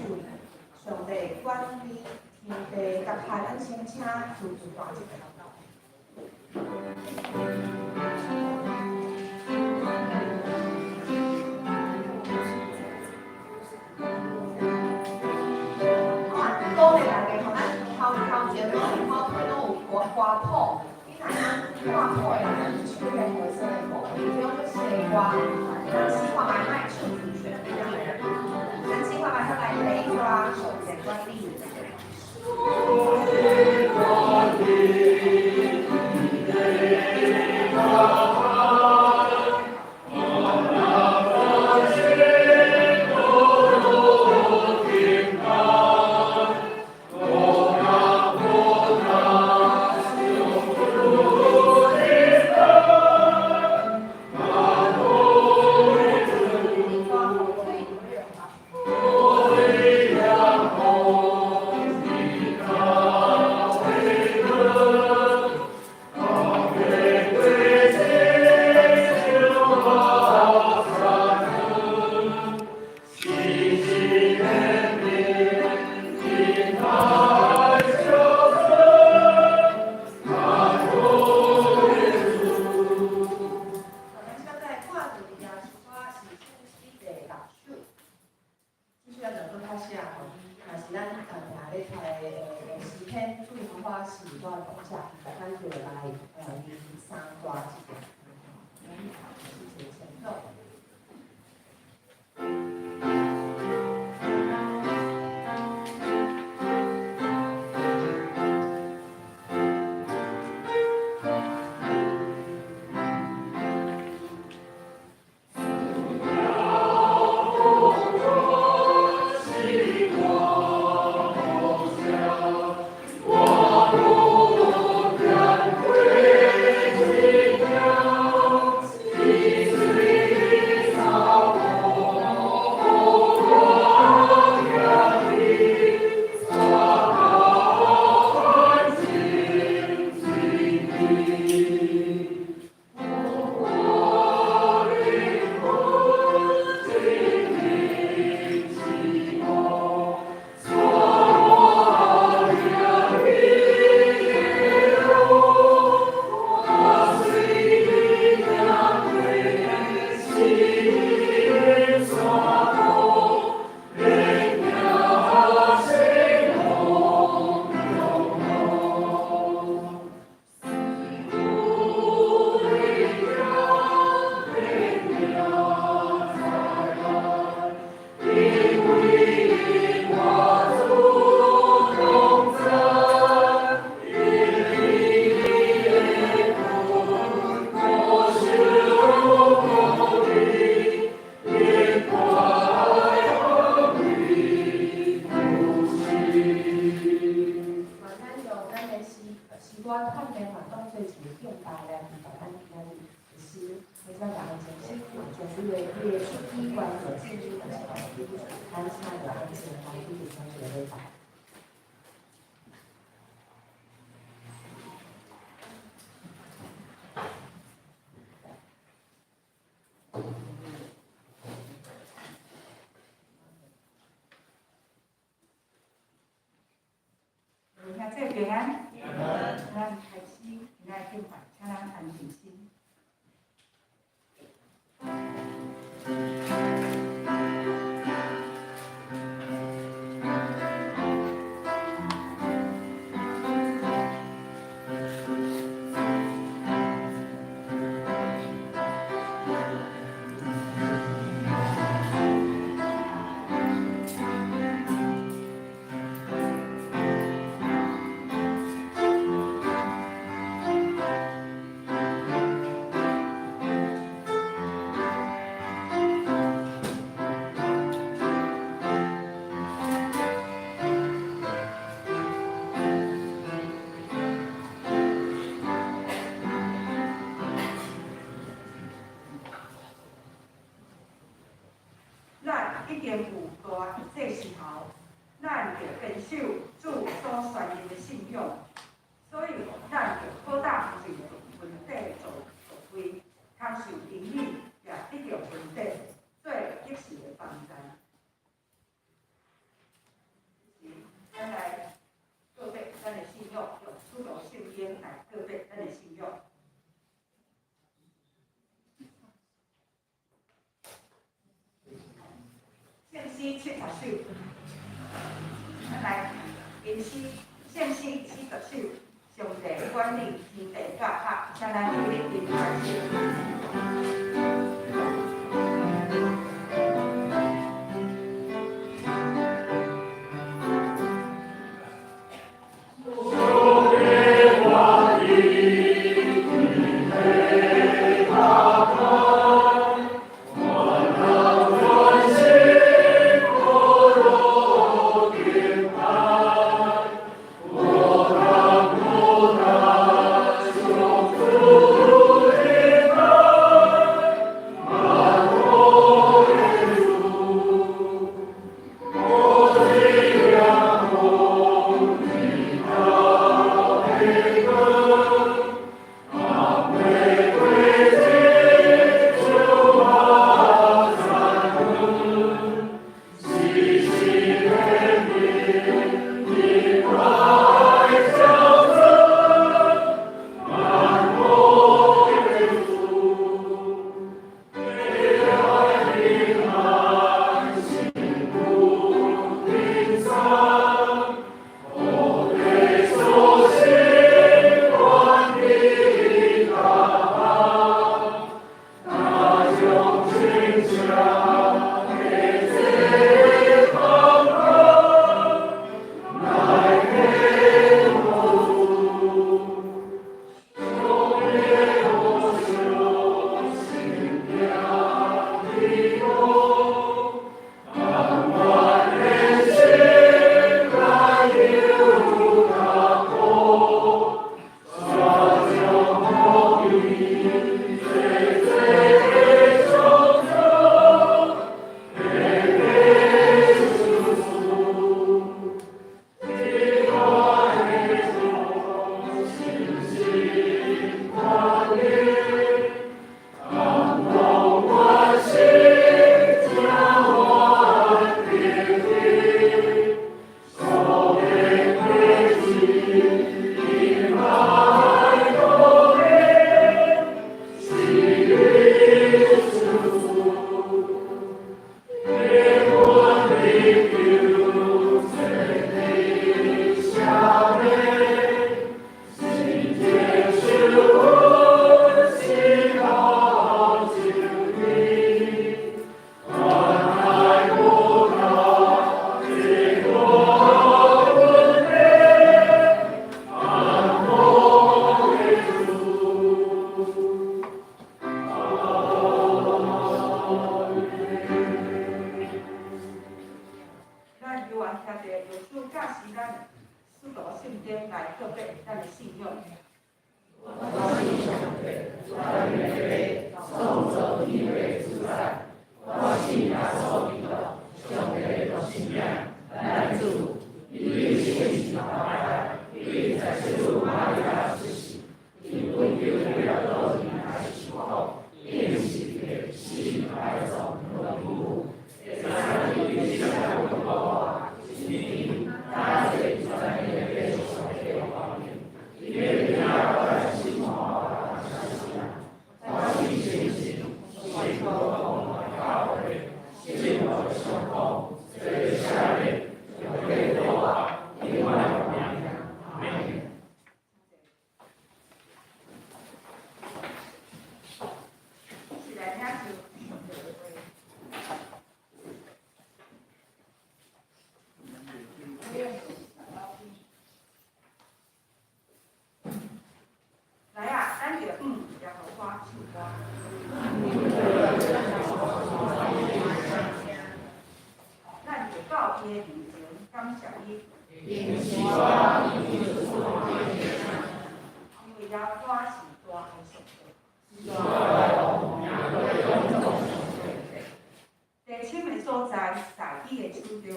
首，上帝管理天地佮海，咱先請主持大這個。鼓勵大家吼，咱頭頭前攏有頭推攏有歌歌譜，你若通看譜的人，咱手來互伊說的譜，比如講西歌，咱試看覓莫唱主旋律，咱試看覓來第一歌上帝管理。上帝管理天地佮海。咱現在看到的詩歌是唱詩第六首，這首咱就閣較寫吼，若是咱定咧睇詩篇注意方法是我講者，咱就來二三大這個，咱是一個前奏。咱用咱的詩詩歌看變化當做一個敬拜來祝福咱今仔日的詩，彼咱逐個誠心將你的手機關做靜音，就是咱請就安靜來去做一個禮拜。兄弟平安，咱開始今仔日敬拜，請咱安靜心。咱已經有大祭司頭，咱著堅守主所宣認的信仰，所以咱著好膽進入恩典座位，通受恩許，也得著恩典，做及時的幫助。首。咱來吟詩，聖詩40首，上帝管理天地教學，請咱起立並開始。咱猶原兄弟有主教示咱使徒信經來告白咱的信仰。我信上帝，萬有的創造天地的主宰。我信耶穌基督，上帝的獨生子，咱的主，伊對聖神頭胎，伊在聖母瑪利亞出世，因本丟彼拉多年來受苦，釘十字架，死埋葬，落地獄，第三日起來復活，升天，搭坐在天父上帝右邊，伊欲轉來審判活人死人。我信聖神，聖徒同來教會，聖徒相交，洗禮，肉體復活，永遠活命。阿們。一起來領受上帝的話。來啊，咱就向耶和華唱歌。咱就到伊的面前感謝伊。因為耶和華是大的上帝。地深的所在，在伊的手中。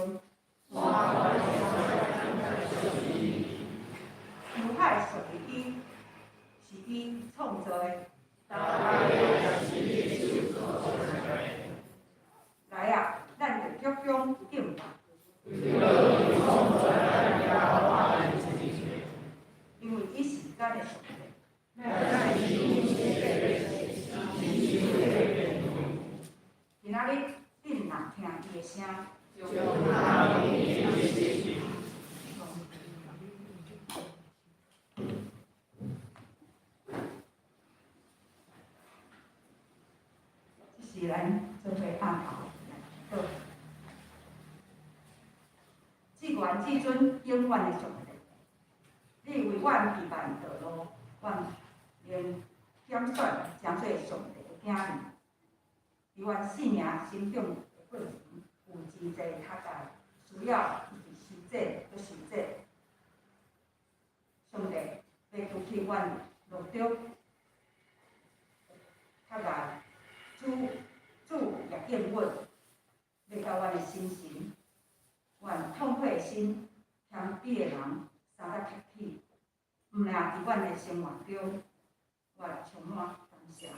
洋海屬於伊，是伊創造的。來啊，咱就鞠躬敬拜。因為伊是咱的上帝。今仔日，恁若聽伊的聲，源至尊永遠的上帝，你為阮預辦道路，阮能揀選成做上帝的囝兒。佇阮生命成長的過程，有真濟踢礙，需要一直修剪，閣修剪。上帝欲除去阮路中踢礙，主也應允，欲共阮的心神，阮痛悔的心，謙卑的人相甲提起，毋但佇阮的生活中，我充滿感謝。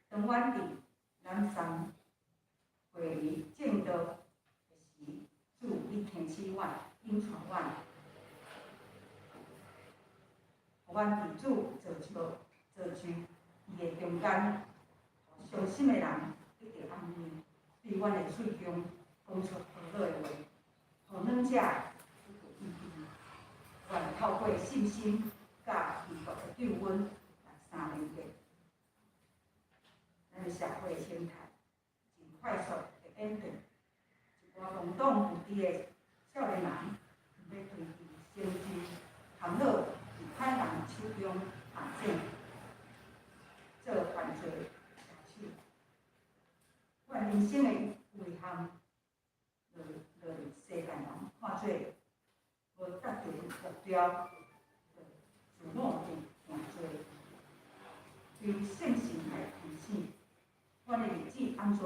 當阮佇南山會裡證道的時，主你提醒阮，引帶阮，予阮佇主造就造就伊的中間，予傷心的人得著安慰，對阮的喙中講出和好的話，予軟者得著醫治。願透過信心佮基督的救恩來相連結。咱的社會生態真快速的演變，一寡懵懂無知的少年人，欲推去成就含落佇歹人手中陷阱，做犯罪殺手。阮人生的遺憾，落落佇世界人看做無達成目標，自我定罪。對聖神來提醒，阮的日子按怎，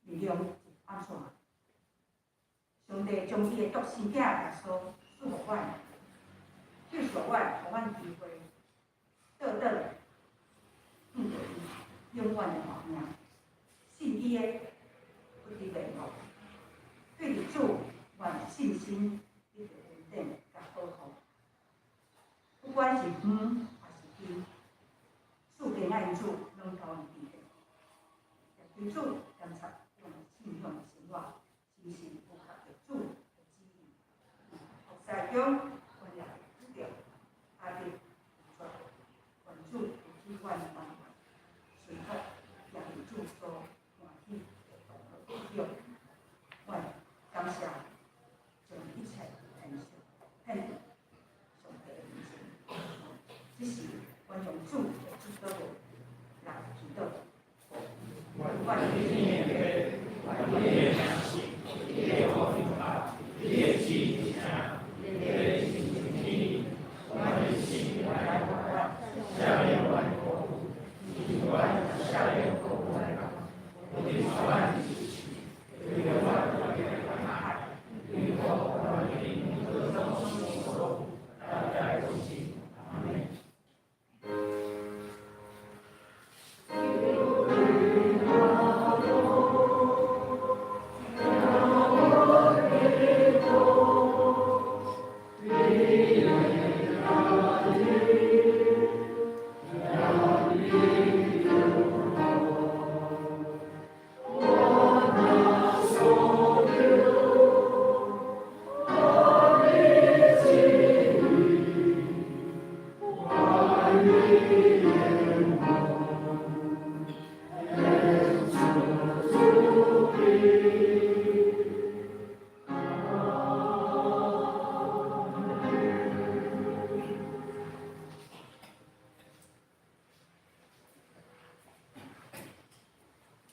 力量就按怎。上帝將伊的獨生囝耶穌賜予阮，救贖阮，予阮機會倒轉來，向著伊永遠的活命。信伊的不致滅亡，對佇主阮信心得著恩典佮保護。不管是遠抑是近，賜平安主攏共阮佇咧。求主監察阮信仰的生活，是毋是符合著主的旨意？服侍中，阮也會拄著壓力、拒絕，願主賜予阮辦法，順服，行佇主所歡喜的道路中。阮感謝將一切獻上，獻佇上帝的面前。這是阮用主的祝禱來祈禱。願你的父，願你的名聖，你的國臨到，你的旨意成，你的心意，阮的心來還阮，赦免阮過誤，因阮赦免過誤的人，不帶阮入試，救阮脫離歹，因為國權柄攏總是你所有，代代永世。阿們。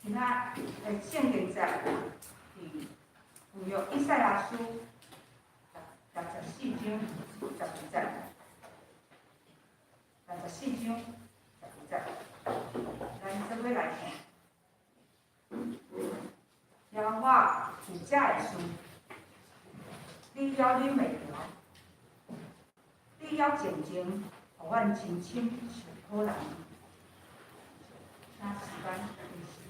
今仔的聖經節佇舊約以賽亞書64章12節，64章12節，咱做伙來看。耶和華有這个事，你猶忍袂牢，你猶靜靜，予阮親身受苦難。請時間開始。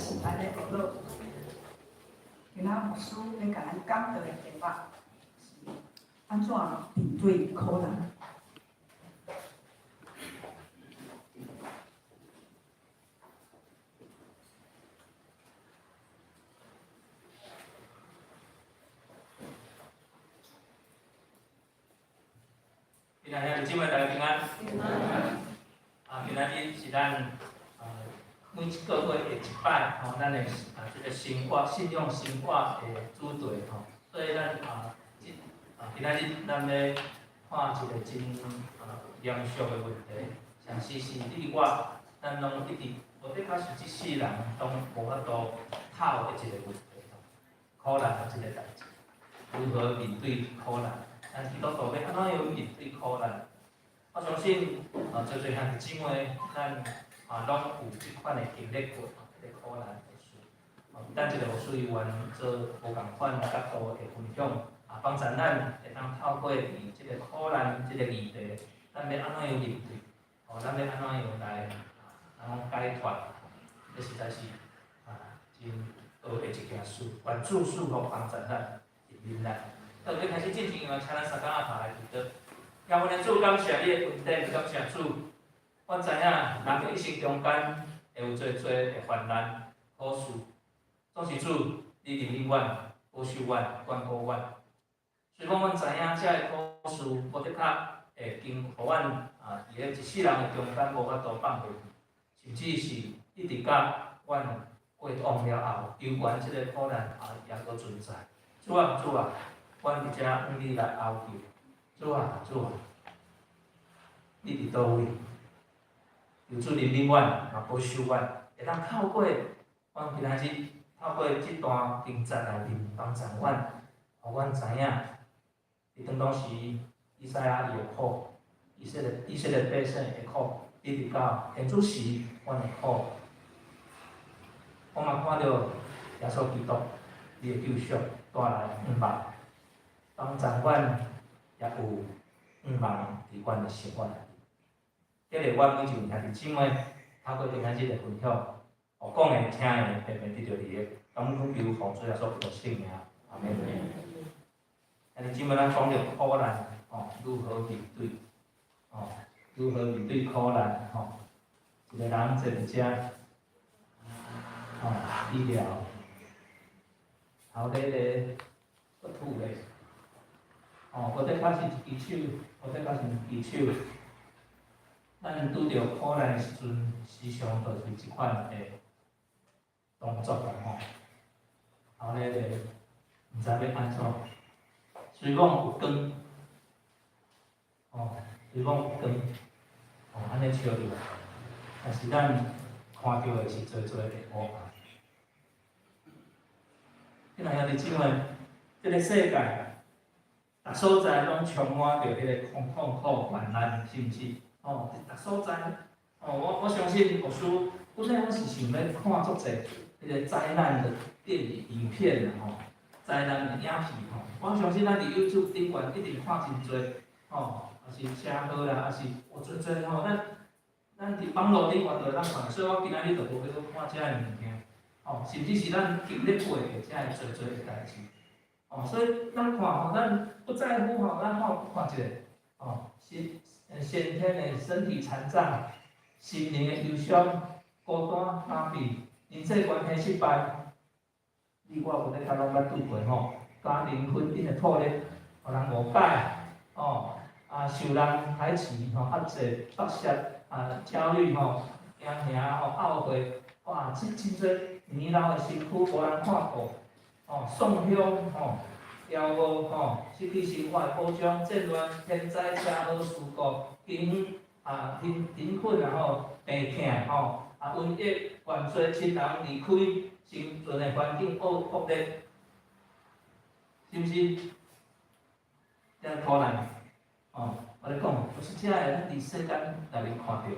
是咱的學樂。今仔牧師欲共咱講道的題目是按怎面對苦難。親愛兄弟姊妹，大家平安。啊，今仔日是咱每一個月的一擺吼，咱的這個生活信仰生活的主題吼，所以咱這今仔日咱欲看一個真嚴肅的問題，甚至是你我，咱攏一直無的確是這世人攏無法度透的一個問題吼，苦難的這個代誌，如何面對苦難？咱基督徒欲按怎樣面對苦難？我相信濟濟兄弟姊妹，咱攏有這款的經歷過，這個苦難的事。等一下牧師委員做無仝款角度的分享，幫助咱會當透過佇這個苦難這個議題，咱欲按怎樣面對？咱欲按怎樣來按怎解脫？這實在是真學的一件事。願主賜福幫助咱入面來。特別開始進前，請咱三工仔頭來祈禱。感恩的主，感謝你的恩典，感謝主。阮知影人的一生中間會有濟濟的患難苦事，總是主，你憐憫阮，保守阮，關顧阮。雖講阮知影這个苦事無的確會經予阮佇咧一世人的中間無法度放過去，甚至是一直到阮過往了後，猶原這个苦難也猶閣存在。主啊，主啊！阮佇遮向你來哀求，主啊，主啊，你佇佗位？求主憐憫阮，嘛保守阮，會當透過阮今仔日透過這段經節內面幫助阮，予阮知影，佇當當時以賽亞伊的苦，以色列百姓的苦，一直到現此時阮的苦，我嘛看著耶穌基督，伊的救贖帶來盼望。幫助阮也有盼望佇阮的生活內底。激勵阮每一位兄弟姊妹，透過今仔日的分享，予講的、聽的，白白得著利益。感恩求奉主耶穌基督聖名，阿們。兄弟姊妹，咱講著苦難，如何面對？如何面對苦難？一個人坐佇遮，醫療，頭咧咧，閣吐咧。無的確是一支手，無的確是兩支手。咱拄著苦難的時陣，時常就是這款的動作啦吼。後咧就毋知欲按怎，雖講有光，雖講有光，按呢照入來，但是咱看著的是濟濟的烏暗。親愛兄弟姊妹，這個世界。逐所在攏充滿著彼个痛苦患難，是毋是？逐所在，我相信牧師，本來我是想欲看足濟彼个災難的電影影片啦吼，災難的影片吼，我相信咱佇 YouTube 頂懸一定看真濟，抑是車禍啦，抑是有濟濟吼，咱佇網路頂懸就會當看，所以我今仔日就無欲閣看遮的物件，甚至是咱經歷過的遮的濟濟的代誌。所以咱看吼，咱不在乎吼，咱看看一下，先天的身體殘障，心靈的憂傷，孤單、麻痹，人際關係失敗，你我有咧較攏捌拄過吼，家庭婚姻的破裂，予人誤解，受人排斥吼，壓制、剝削，焦慮吼，驚嚇吼，懊悔，哇，這真濟年老的身軀無人看顧。喪鄉吼，夭壽吼，失去生活的保障，戰亂、天災、車禍事故、飢荒貧困啊吼，病痛吼，瘟疫、犯罪、親人離開，生存的環境惡劣，是毋是？遮苦難，我咧講，就是遮个咱佇世間內面看著。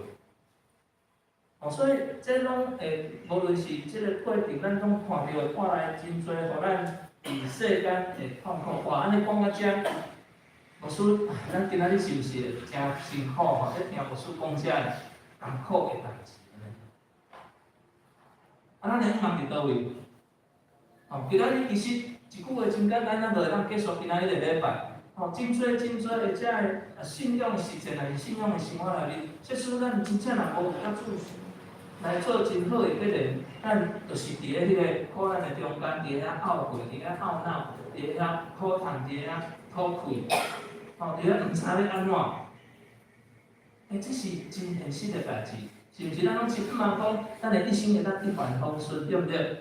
所以這攏會，無論是這个過程，咱攏看著會帶來真濟，予咱佇世間的痛苦。哇，按呢講到遮，牧師，咱今仔日是毋是會誠辛苦吼？咧聽牧師講遮个艱苦的代誌按呢。啊，咱的向望佇佗位？哦，今仔日其實一句話真簡單，咱就會當結束今仔日的禮拜。哦，真濟真濟的這个信仰的實踐，抑是信仰的生活內面，即使咱真正若無較注來做真好的決定，咱就是佇咧彼个苦難的中間，佇遐懊悔，佇遐懊惱，佇遐苦痛，佇遐吐氣，吼，佇遐毋知欲按怎。欸，這是真現實的代誌，是毋是？咱攏真向望講，咱的一生會當一帆風順，對毋對？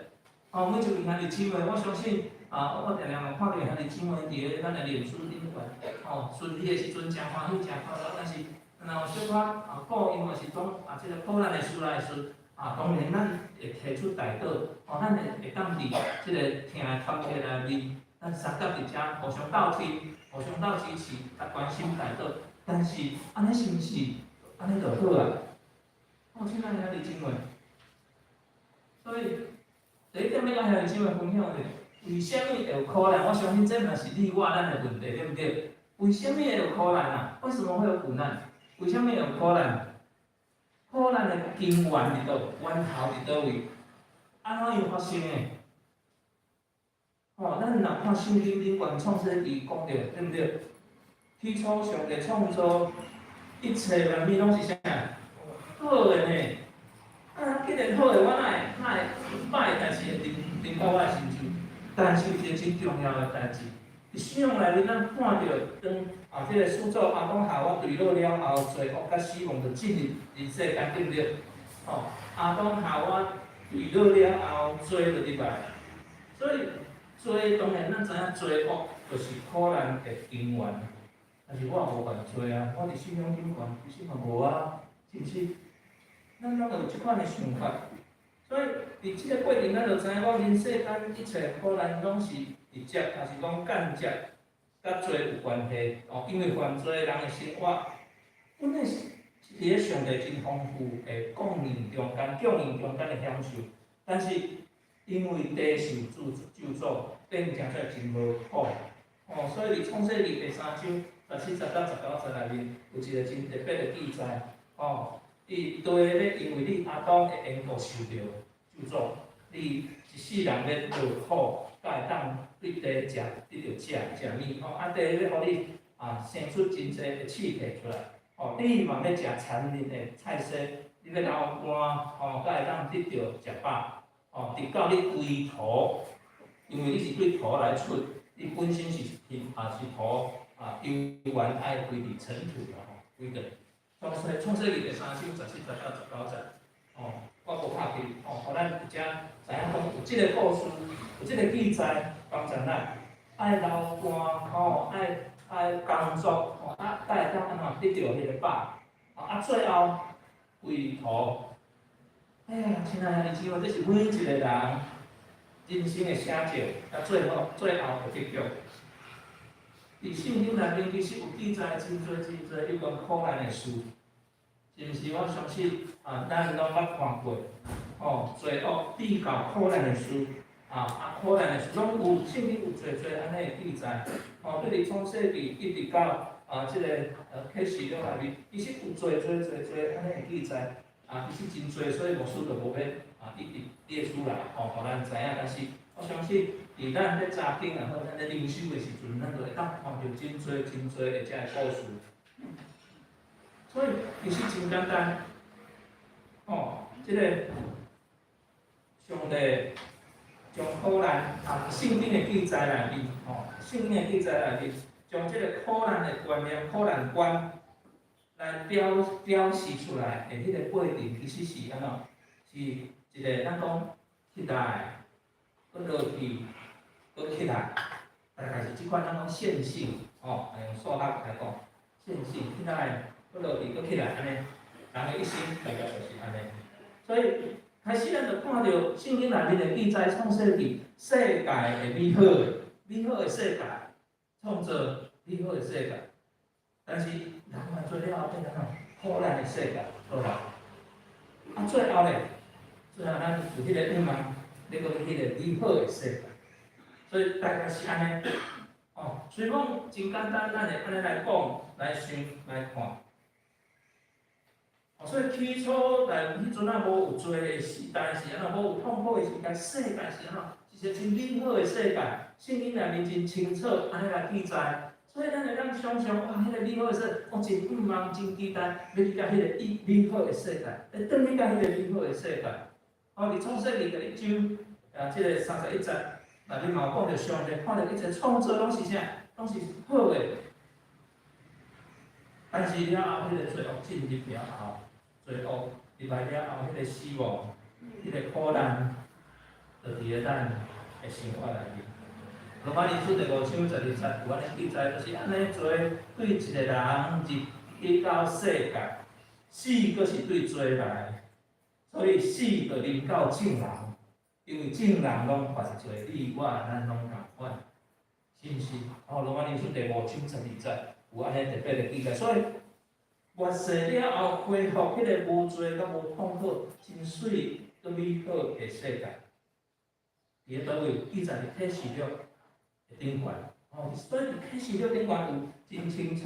哦，每一位兄弟姊妹，我相信啊，我定定嘛看著兄弟姊妹佇咧咱的臉書頂懸，吼，順利的時陣誠歡喜，誠快樂，但是若有小可啊顧憂，抑是講啊這个苦難的事來的時陣，啊，當然咱會提出代禱，哦，咱會會當佇這个疼的團體內面，咱相佮佇遮互相鬥氣，互相鬥支持，共關心代禱。但是按呢是毋是按呢就好啊？哦，親愛的兄弟姊妹，所以第一點欲共兄弟姊妹分享的，為啥物會有苦難？我相信這嘛是你我咱的問題，對毋對？為啥物會有苦難啊？為什麼會有苦難？為啥物會有苦難？苦難的根源佇佗？源頭佇佗位？按怎樣發生的？吼，咱若看聖經頂懸創世記講著，對毋對？起初上帝創造一切萬物攏是啥？好的呢。啊，既然好的，我哪會哪會歹的代誌會臨臨到我的身上？但是有一个真重要的代誌，佇信仰內面，咱看著當啊，這个始祖亞當夏娃墜落了後，罪惡佮死亡就進入人世間，對毋對？吼，亞當夏娃墜落了後，罪就入來，所以罪當然咱知影罪惡就是苦難的根源。但是我無犯罪啊，我佇信仰頂懸其實嘛無啊，是毋是？咱攏有這款的想法，所以佇這个過程，咱就知影講人世間一切苦難攏是直接，抑是講間接，佮罪有關係哦。因為犯罪人的生活，本來是佇咧上帝真豐富的供應中間、供應中間的享受，但是因為地受咒咒詛，變成出來真無好哦。所以佇創世記第三章17節到19節內面，有一個真特別的記載哦。伊地咧，因為你亞當的緣故受著咒詛，你一世人咧勞苦，才會當對地食，得著食食物吼。啊，地欲予你啊生出真濟的刺皮出來，吼，你嘛欲食田裡的菜蔬，你欲流汗吼，才會當得著食飽，吼，直到你歸土，因為你是對土來出，你本身是貧啊是土啊，永遠愛歸佇塵土啦吼，歸轉。創世創世記第三章17節到19節，哦，我無拍記，哦，予咱遮知影講有這个故事，有這个記載幫助咱，愛流汗，吼，愛愛工作，吼，啊，才會當按怎得著彼个飽，啊，最後歸土。哎呀，親愛的弟兄，這是每一個人人生的寫照，啊，最後最後的結局。佇聖經內面其實有記載真濟真濟有關苦難的事，是毋是？我相信啊，咱攏捌看過，哦，罪惡比較苦難的事，啊啊苦難的事攏有聖經有濟濟按呢的記載，哦，對佇創世記一直到啊這个啟示錄內面，其實有濟濟濟濟按呢的記載，啊，其實真濟，所以牧師就無欲啊一直列出來，吼，予咱知影。但是我相信，佇咱咧查經也好，咱咧靈修的時陣，咱就會當看著真濟真濟的這个故事。所以其實真簡單，哦，這个上帝將苦難啊，聖經的記載內面，吼，聖經的記載內面，將這個苦難的觀念、苦難觀來表表示出來的彼个過程，其實是按怎？是一個咱講起來，閣落去，閣起來，大概是這款咱講線性，吼，用數學來講，線性起來，閣落去，閣起來，按呢，人的一生大概就是按呢。所以開始咱就看著聖經內面的記載，創世記世界的美好的、美好的世界，創造美好的世界。但是人犯罪了後變成怎？苦難的世界，倒來。啊，最後咧，最後咱有彼个向望，欲閣去彼个美好的世界。所以大概是按呢，哦，所以講真簡單，咱會按呢來講、來想、來看。哦，所以起初來彼陣仔無有罪的時代是按怎，無有痛苦的時代，世界是按怎，是一個真美好的世界。聖經內面真清楚，按呢來記載。所以咱會當想像，哇，彼個美好的世界，我真向望，真期待，欲去到彼個美好的世界，欲轉去到彼個美好的世界。佇創世記第一章，這个31節內面嘛有講著上帝看著一切創造攏是啥？攏是好的。但是了後，彼個罪惡進入了後，罪惡入來了後，彼個死亡，彼個苦難，就佇咧咱的生活內面。羅馬人書第五章12節有按呢記載，就是按呢罪對一个人入去到世界，死閣是對罪來，所以死就臨到眾人，因為眾人攏犯罪，你我咱攏仝款，是毋是？羅馬人書第五章十二節有按呢特別的記載，所以末世了後恢復彼个無罪佮無痛苦、真媠閣美好的世界。佇咧佗位記載佇啟示錄的頂懸，所以佇啟示錄頂懸有真清楚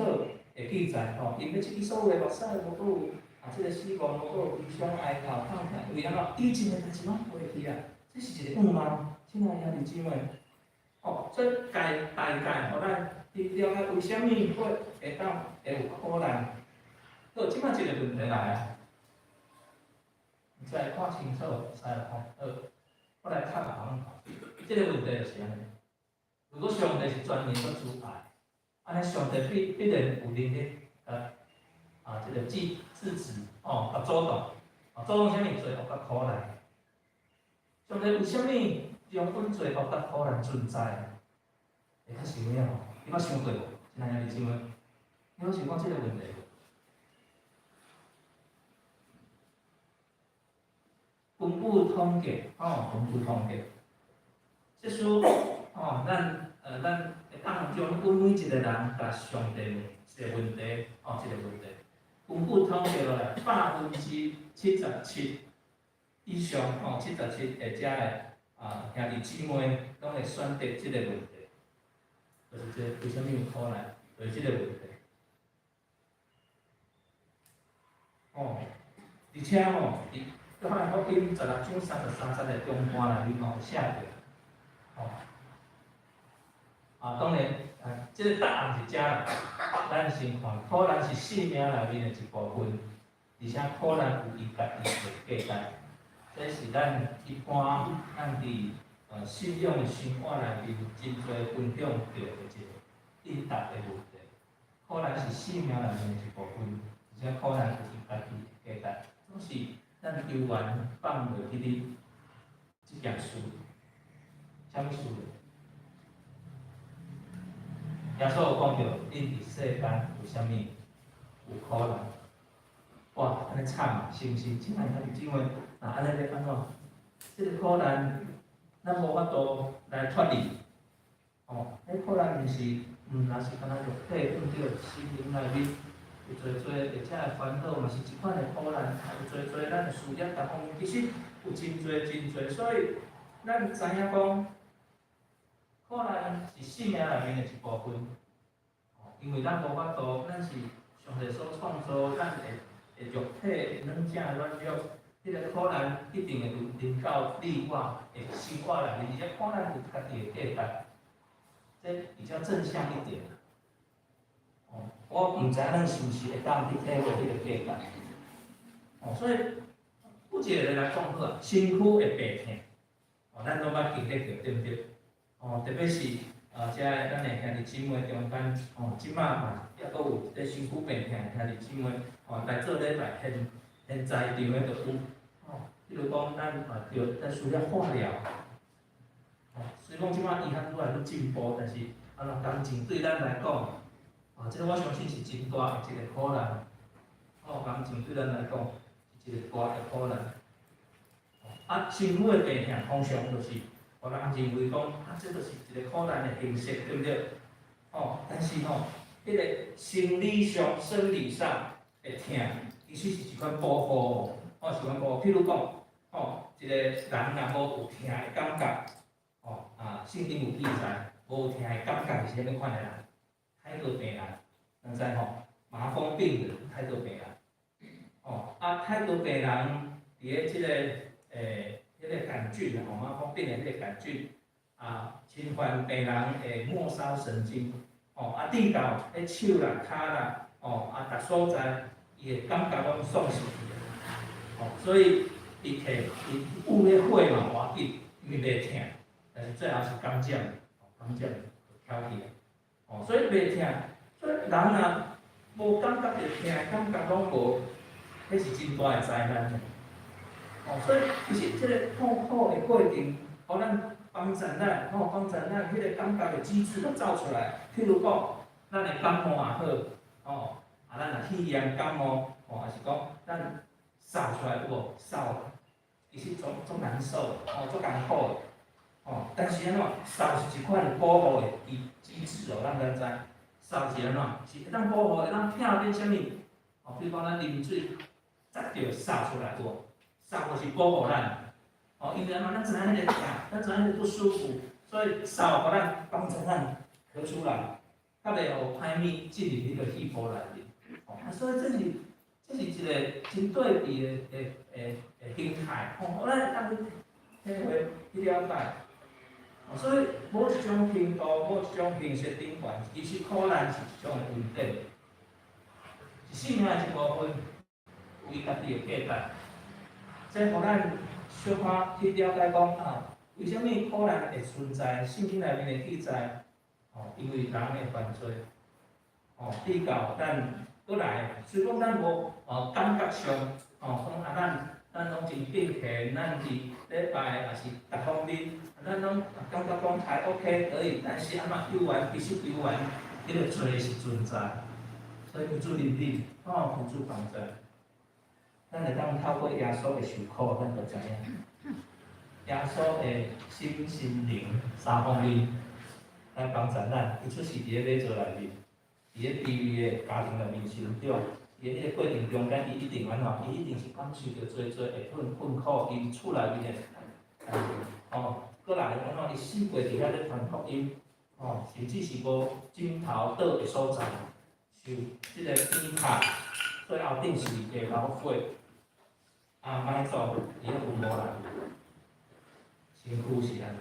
的記載，𪜶欲拭去所有的目屎，無閣有這个死亡，無閣有悲傷哀哭痛疼，因為按怎以前的代誌攏過去啊，這是一個向望，親愛兄弟姊妹，所以大概予咱去了解為啥物會會當會有苦難。好，這擺一個問題來啊，你再看清楚，會使啦吼。好，我來看下，這个問題就是按呢。如果上帝是全能閣慈愛，按呢上帝必然有能力，這个制止，共阻擋，阻擋啥物罪惡佮苦難？上帝為啥物容許罪惡佮苦難存在？會較想影無？你捌想過無？親愛兄弟姊妹，你捌想過這个問題無？根據統計，根據統計，這書，咱會當將阮每一個人共上帝問一个問題，一个問題。根據統計落來，77%以上，77的遮的兄弟姊妹攏會選擇這个問題，就是這個為啥物有苦難，就是這个問題。而且佇約翰福音16章33節的中段內面寫著，當然，這个答案是遮啦。咱先看苦難是生命內面的一部分，而且苦難有伊家己的價值。這是咱一般咱佇信仰的生活內面真濟分享著的一个應答的問題。苦難是生命內面的一部分，而且苦難有伊家己的價值，總是咱猶原放袂記得這件事，啥物事？耶穌有講著，恁佇世間有啥物？有苦難。哇，按呢慘啊，是毋是？親愛兄弟姊妹，若按呢欲按怎？這个苦難，咱無法度來脫離。彼苦難毋是，毋若是干焦肉體拄著心靈內面有濟濟或者的煩惱，嘛是一款的苦難，有濟濟咱的事業各方面，其實有真濟真濟，所以咱知影講，苦難是生命內面的一部分。因為咱無法度，咱是上帝所創造，咱的的肉體軟正軟弱，彼个苦難一定會臨到你我的生活內面，而且苦難有家己的價值，這比較正向一點。我毋知影咱是毋是會當去體會彼个價值。所以有一個人來講好啊，身軀會病疼，咱攏捌經歷著，對毋對？特別是遮个咱的兄弟姊妹中間，這馬嘛猶閣有咧身軀病疼的兄弟姊妹，來做禮拜現現在場的就有，比如講咱嘛著咱需要化療，雖講這馬醫學愈來愈進步，但是若感情對咱來講，這个我相信是真大的一个苦難，感情對咱來講是一个大的苦難。身軀的病疼通常就是，予人認為講，這就是一个苦難的形式，對毋對？但是彼个生理上、生理上的疼，其實是一款保護，是一款保護。譬如講，一个人若無有疼的感覺，聖經有記載，無疼的感覺是啥物款的人？開刀病人，人知吼？麻風病人，開刀病人。啊，太多病人佇咧這個彼個桿菌吼，我講變的彼個桿菌啊，侵犯病人的末梢神經，吼，啊，致到彼手啦、跤啦，吼，啊，逐所在，伊的感覺攏喪失去啊，吼，所以伊摕伊有彼火嘛無要緊，因為袂疼，但是最後是感染，吼，感染就翘起來，吼，所以袂疼，所以人若無感覺著疼，感覺攏無，彼是真大的災難的。哦，所以其實這個痛苦的過程，予咱幫助咱，吼，幫助咱彼個感覺的機制都走出來。譬如講，咱的感冒也好，吼，啊，咱若肺炎感冒，吼，抑是講咱嗽出來有無？嗽，其實足足難受，吼，足艱苦的，吼。但是按怎？嗽是一款保護的機制哦，咱敢知？嗽是按怎？是會當保護，會當避免啥物？哦，比如講咱啉水，窒著嗽出來有無？嗽就是保護咱，哦，因為按怎？咱知影彼個疼，咱知影彼個不舒服，所以嗽予咱幫助咱咳出來，較袂予歹物進入彼個肺部內面。哦，啊，所以這是一個真對比的形態，吼，咱會當去體會去了解。哦，所以某一種程度，某一種形式頂懸，其實苦難是一種恩典，是生命的一部分，有伊家己的價值。這予咱小可去了解講啊，為啥物苦難會存在？聖經內面的記載，哦，因為人的犯罪，哦，致到咱閣來，雖講咱無哦感覺上，哦，講啊咱攏真敬虔，咱佇禮拜也是逐方面，咱攏感覺講還 OK 可以，但是按怎猶原其實猶原，彼個罪是存在，所以求主憐憫，哦，求主幫助。咱會當透過耶穌的受苦，咱就知影耶穌的心、心靈三方面來幫助咱。伊出世佇咧馬槽內面，佇咧卑微的家庭內面成長，佇咧彼個過程中間，伊一定按怎？伊一定是感受著濟濟的困苦，𪜶厝內面的，哦，閣來按怎？伊四過佇遐咧傳福音，哦，甚至是無枕頭倒的所在，受這個鞭打，最後釘十字架流血。啊，埋葬佇咧墳墓內面，身軀是按呢，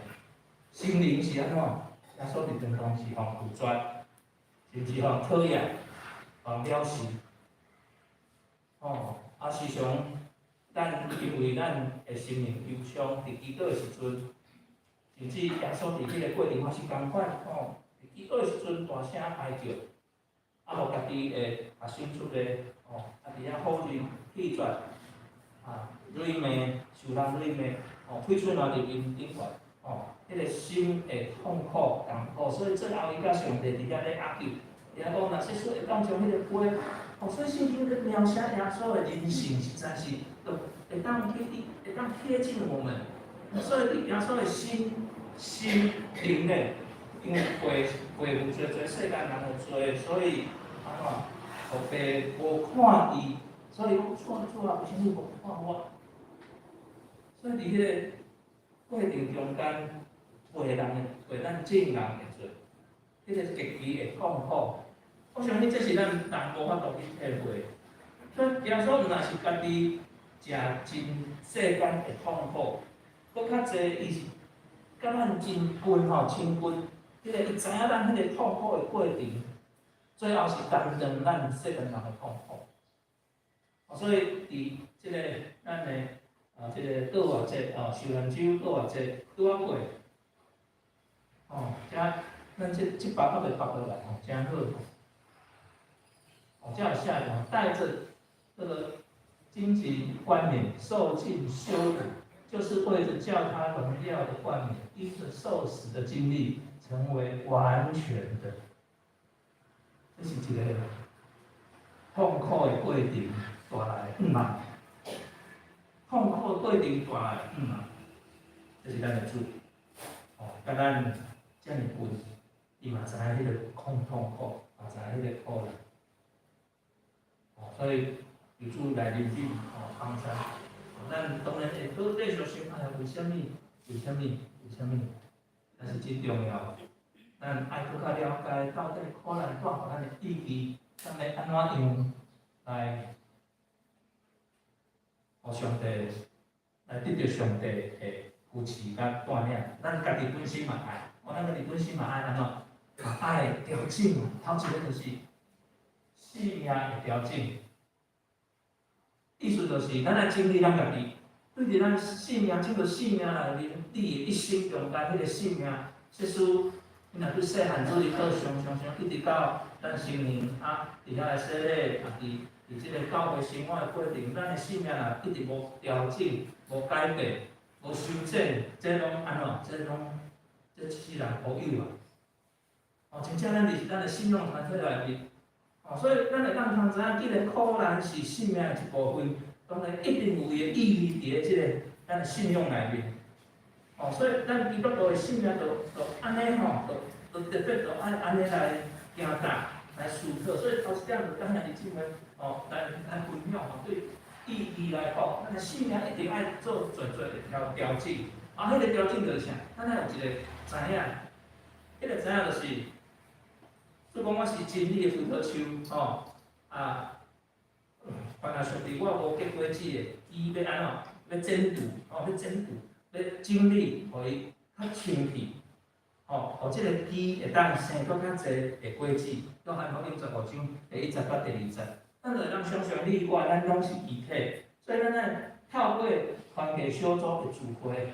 心靈是按怎？耶穌佇當中是予拒絕，甚至予討厭，予藐視。哦，啊，時常咱因為咱的心靈憂傷，佇祈禱的時陣，甚至耶穌佇彼個過程嘛是仝款，吼，佇祈禱的時陣大聲哀叫，啊，予家己的啊伸出的，吼，啊佇遐否認拒絕。啊，辱罵，受人辱罵，哦，氣出來佇面頂懸，哦，彼個心會痛苦、艱苦，所以最後伊佮上帝佇遐咧哀求，伊講若說會當將彼個杯，哦，所以聖經咧描寫耶穌的人性，實在是都會當去會當貼近我們。所以耶穌的心、心靈咧，因為背負濟濟世間人的罪，所以按怎，予父無看伊。所以講主啊主啊，為啥物無看我？所以佇彼個過程中間，背人的背咱眾人的罪，彼個極其的痛苦。我相信這是咱人無法度去體會。所以耶穌毋但是家己食真世間的痛苦，閣較濟伊是佮咱真近吼親近，彼個伊知影咱彼個痛苦的過程，最後是擔當咱世間人的痛苦。所以佇這個咱的啊，這個復活節哦，受難週復活節拄仔過，哦，遮咱這這幅猶未拔落來吼，真好。哦，這有寫吼，帶著這個荊棘冠冕，受盡羞辱，就是為著叫他榮耀的冠冕，因著受死的經歷，成為完全的。這是一個痛苦的過程帶來的恩嘛，痛苦的過程帶來的恩嘛，這是咱的主，哦，佮咱遮爾近，伊嘛知影彼個痛苦，嘛知影彼個苦難，哦，所以求主來憐憫，哦，幫助，咱當然會閣繼續想，哎呀，為啥物？為啥物？為啥物？但是真重要，咱愛閣較了解到底苦難帶予咱的意義，咱欲按怎樣來予上帝來得著上帝的扶持佮帶領。咱家己本身嘛愛，哦，咱家己本身嘛愛按怎？嘛愛調整。頭一个就是生命的調整，意思就是咱愛整理咱家己，對佇咱生命這個生命內面，你的一生中間彼個生命，即使你若對細漢做到上上上，一直到咱成年啊，佇遐來洗禮，啊，佇這个教會生活的過程，咱的生命若一直無調整、無改變、無修正，這攏按怎？這攏這一世人烏有啊！哦，真正咱佇咱的信仰團體內面，哦，所以咱會當通知影，既然苦難是生命的一部分，當然一定有伊的意義佇咧這个咱的信仰內面。哦，所以咱基督徒的信仰就就按呢吼，就就特別就愛按呢來行動、來思考。所以頭一點就佮兄弟姊妹哦來分享吼，對意義來講，咱的信仰一定愛做濟濟的調整。啊，彼個調整就是啥？咱愛有一個知影，彼個知影就是，說講我是真理的葡萄樹，吼啊，凡若上佇我無結果子的，伊欲按怎？欲剪除，吼，欲剪除，欲整理，予伊較清氣，吼，予這個枝會當生閣較濟的果子。約翰福音15章第1節到第2節，咱就會當想像你我，咱攏是枝體，所以咱愛透過團契小組的聚會，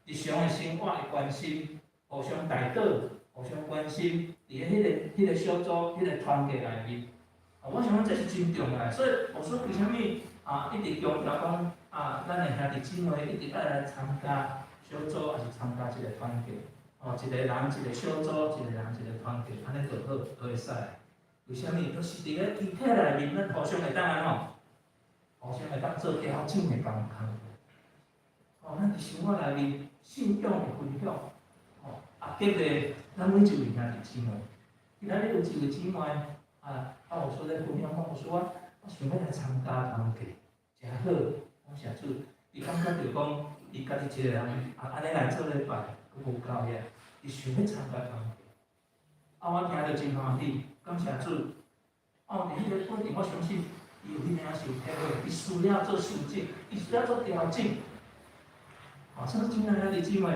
日常的生活的關心，互相代禱，互相關心，佇咧彼個小組、彼個團契內面，啊，我想講這是真重要的。所以牧師為啥物啊一直強調講啊，咱的兄弟姊妹一直愛來參加小組，抑是參加一個團契，哦，一個人一個小組，一個人一個團契，按呢就好，都會使。為啥物？就是佇咧枝體內面，咱互相會當按怎？互相會當做調整的工課。哦，咱佇生活內面信仰的分享，哦，啊，結果咱每一位兄弟姊妹，今仔日有一位姊妹，啊，啊，有說咧分享講，我說我想欲來參加團契，誠好，感謝主。伊感覺著講，伊家己一個人啊，按呢來做禮拜，閣無夠額，伊想欲參加團契。啊，我聽著真歡喜，感謝主。哦，佇彼个過程，我相信伊有彼領受體會，伊需要做修正，伊需要做調整。哦，所以親愛兄弟姊妹，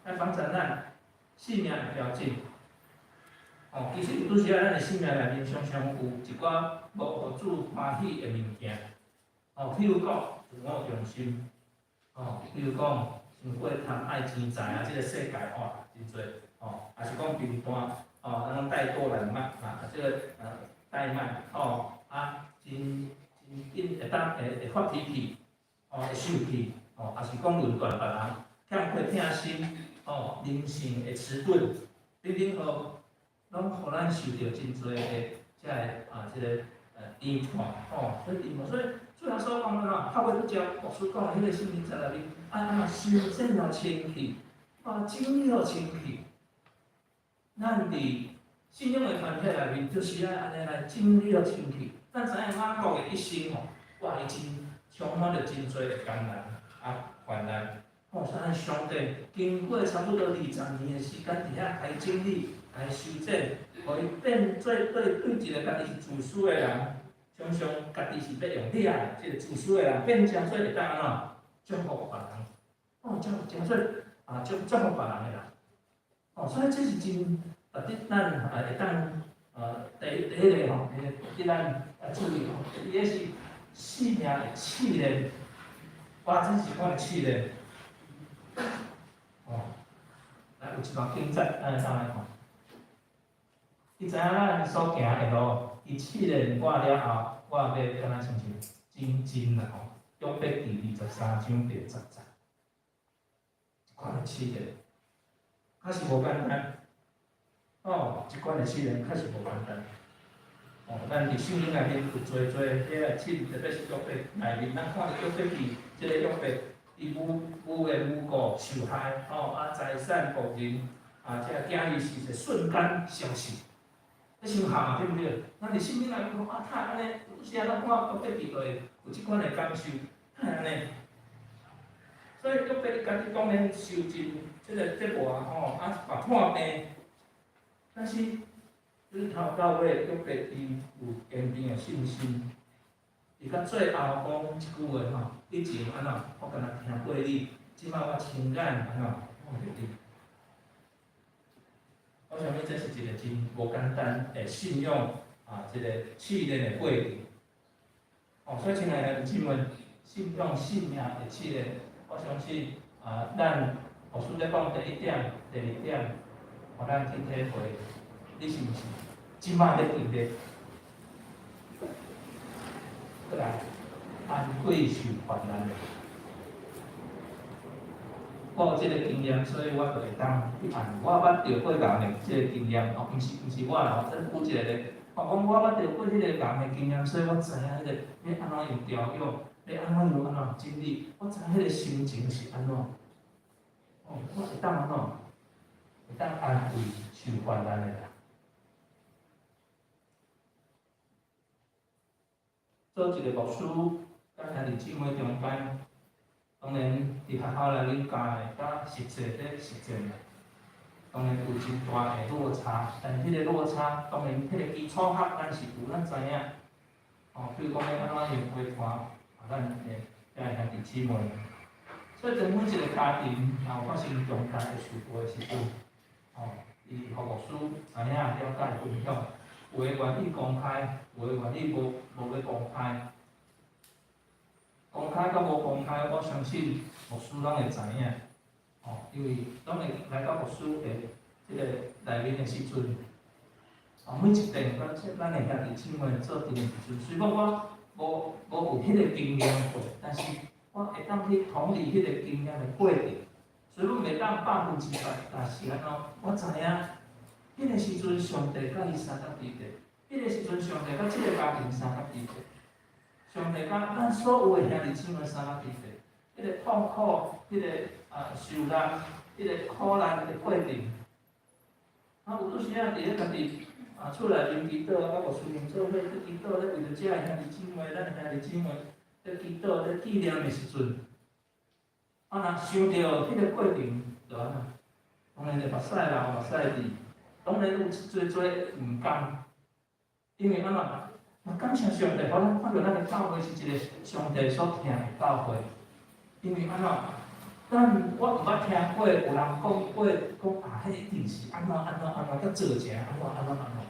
來幫助咱生命的調整。哦，其實有拄時仔咱的生命內面常常有一寡無予主歡喜的物件。哦，譬如講自我中心，哦，譬如講傷過貪愛錢財啊，這个世界哇真濟，哦，抑是講貧惰，哦，咱講怠惰懶慢啊，這个怠慢，哦，啊，真真緊會當會發脾氣，哦，會生氣，哦，抑是講論斷別人，欠缺疼心，哦，靈性會遲鈍，等等吼，攏予咱受著真濟的這个啊，這个甜看，吼，所以甜看，所以主耶穌講按怎，透過拄才牧師講的彼個聖經節內面，按怎修剪予清氣，啊，整理予清氣。咱佇信仰的團體內面，就是愛按呢來整理予清氣。咱知影雅各的一生吼，哇，伊真充滿著真濟的艱難啊患難。吼，所以上帝經過差不多20年的時間，佇遐共伊整理、共伊修剪，予伊變做對一個家己是自私的人，常常家己是欲用掠的，這個自私的人變成做會當按怎祝福別人，哦，成做啊祝福別人的人。哦，所以這是真值得咱啊會當第一个吼，值得咱啊注意吼，第二个是生命的試煉，哇，這是款的試煉。哦，來有一段經節，咱會當來看。伊知影咱所行的路，伊試煉我了後，我欲敢若親像精金啦吼。約伯記23章第10節，這款的試煉，確實無簡單。哦，這款的試煉確實無簡單。哦，咱佇聖經內面有濟濟彼個試，特別是約伯內面，咱看著約伯記，這个約伯，伊無緣無故受害，吼啊財產僕人，啊這个囝兒是一瞬間消失，彼傷慘啊，對毋對？咱佇聖經內面講啊，哪會按呢，有時啊，咱看約伯記就會有這款的感受，哪會按呢？所以約伯伊家己當然受盡這个折磨吼，啊嘛破病，但是對頭到尾約伯伊有堅定的信心，伊到最後講一句話吼，以前按怎，我敢若聽過你，這擺我親眼按怎看著你。我相信這是一個真無簡單的信仰啊，這個試煉的過程。哦，所以親愛的弟兄姊妹，信仰信命的試煉，我相信啊，咱牧師咧講第一點、第二點，予咱去體會，你是毋是這擺咧經歷？過來，安慰受患難的。我有這個經驗，所以我就會當去安慰。我捌著過仝的這個經驗，哦，毋是我啦，這有一個咧，我講我捌著過彼個仝的經驗，所以我知影彼個欲按怎樣調養，欲按怎樣按怎整理，我知影彼個心情是按怎。哦，我會當按怎？會當安慰受患難的人。做一個牧師，佮兄弟姊妹中間，當然佇學校內面教的，佮實際咧實踐的，當然有真大的落差。但是彼個落差，當然彼個基礎學咱是有，咱知影。哦，比如講欲按怎用話團，啊，咱會遮兄弟姊妹。所以當每一個家庭若有發生重大的事故的時陣，哦，伊予牧師知影了解分享，有的願意公開，有的願意無欲公開。公開佮無公開，我相信牧師攏會知影，哦，因為攏會來到牧師的這個內面的時陣，哦，每一遍咱的兄弟姊妹做陣的時陣，雖講我無有彼個經驗過，但是我會當去同理彼個經驗的過程。雖講袂當100%，但是按怎，我知影，彼個時陣上帝佮伊相佮佇咧，彼個時陣上帝佮這個家庭相佮佇咧。上帝佮咱所有的兄弟姊妹相佮佇咧，彼個痛苦、彼個受難、彼個苦難的過程，啊，有陣時仔佇咧家己厝內面祈禱，佮牧師們做伙去祈禱，咧為著遮的兄弟姊妹，咱的兄弟姊妹咧祈禱、咧紀念的時陣，啊，若想著彼個過程，就按怎，當然就目屎流，目屎滴，當然有濟濟毋甘，因為按怎？嘛感謝上帝，予咱看著咱的教會是一個上帝所疼的教會。因為按怎？咱我毋捌聽過有人講過，講啊，彼一定是按怎按怎按怎，閣做成按怎按怎按怎。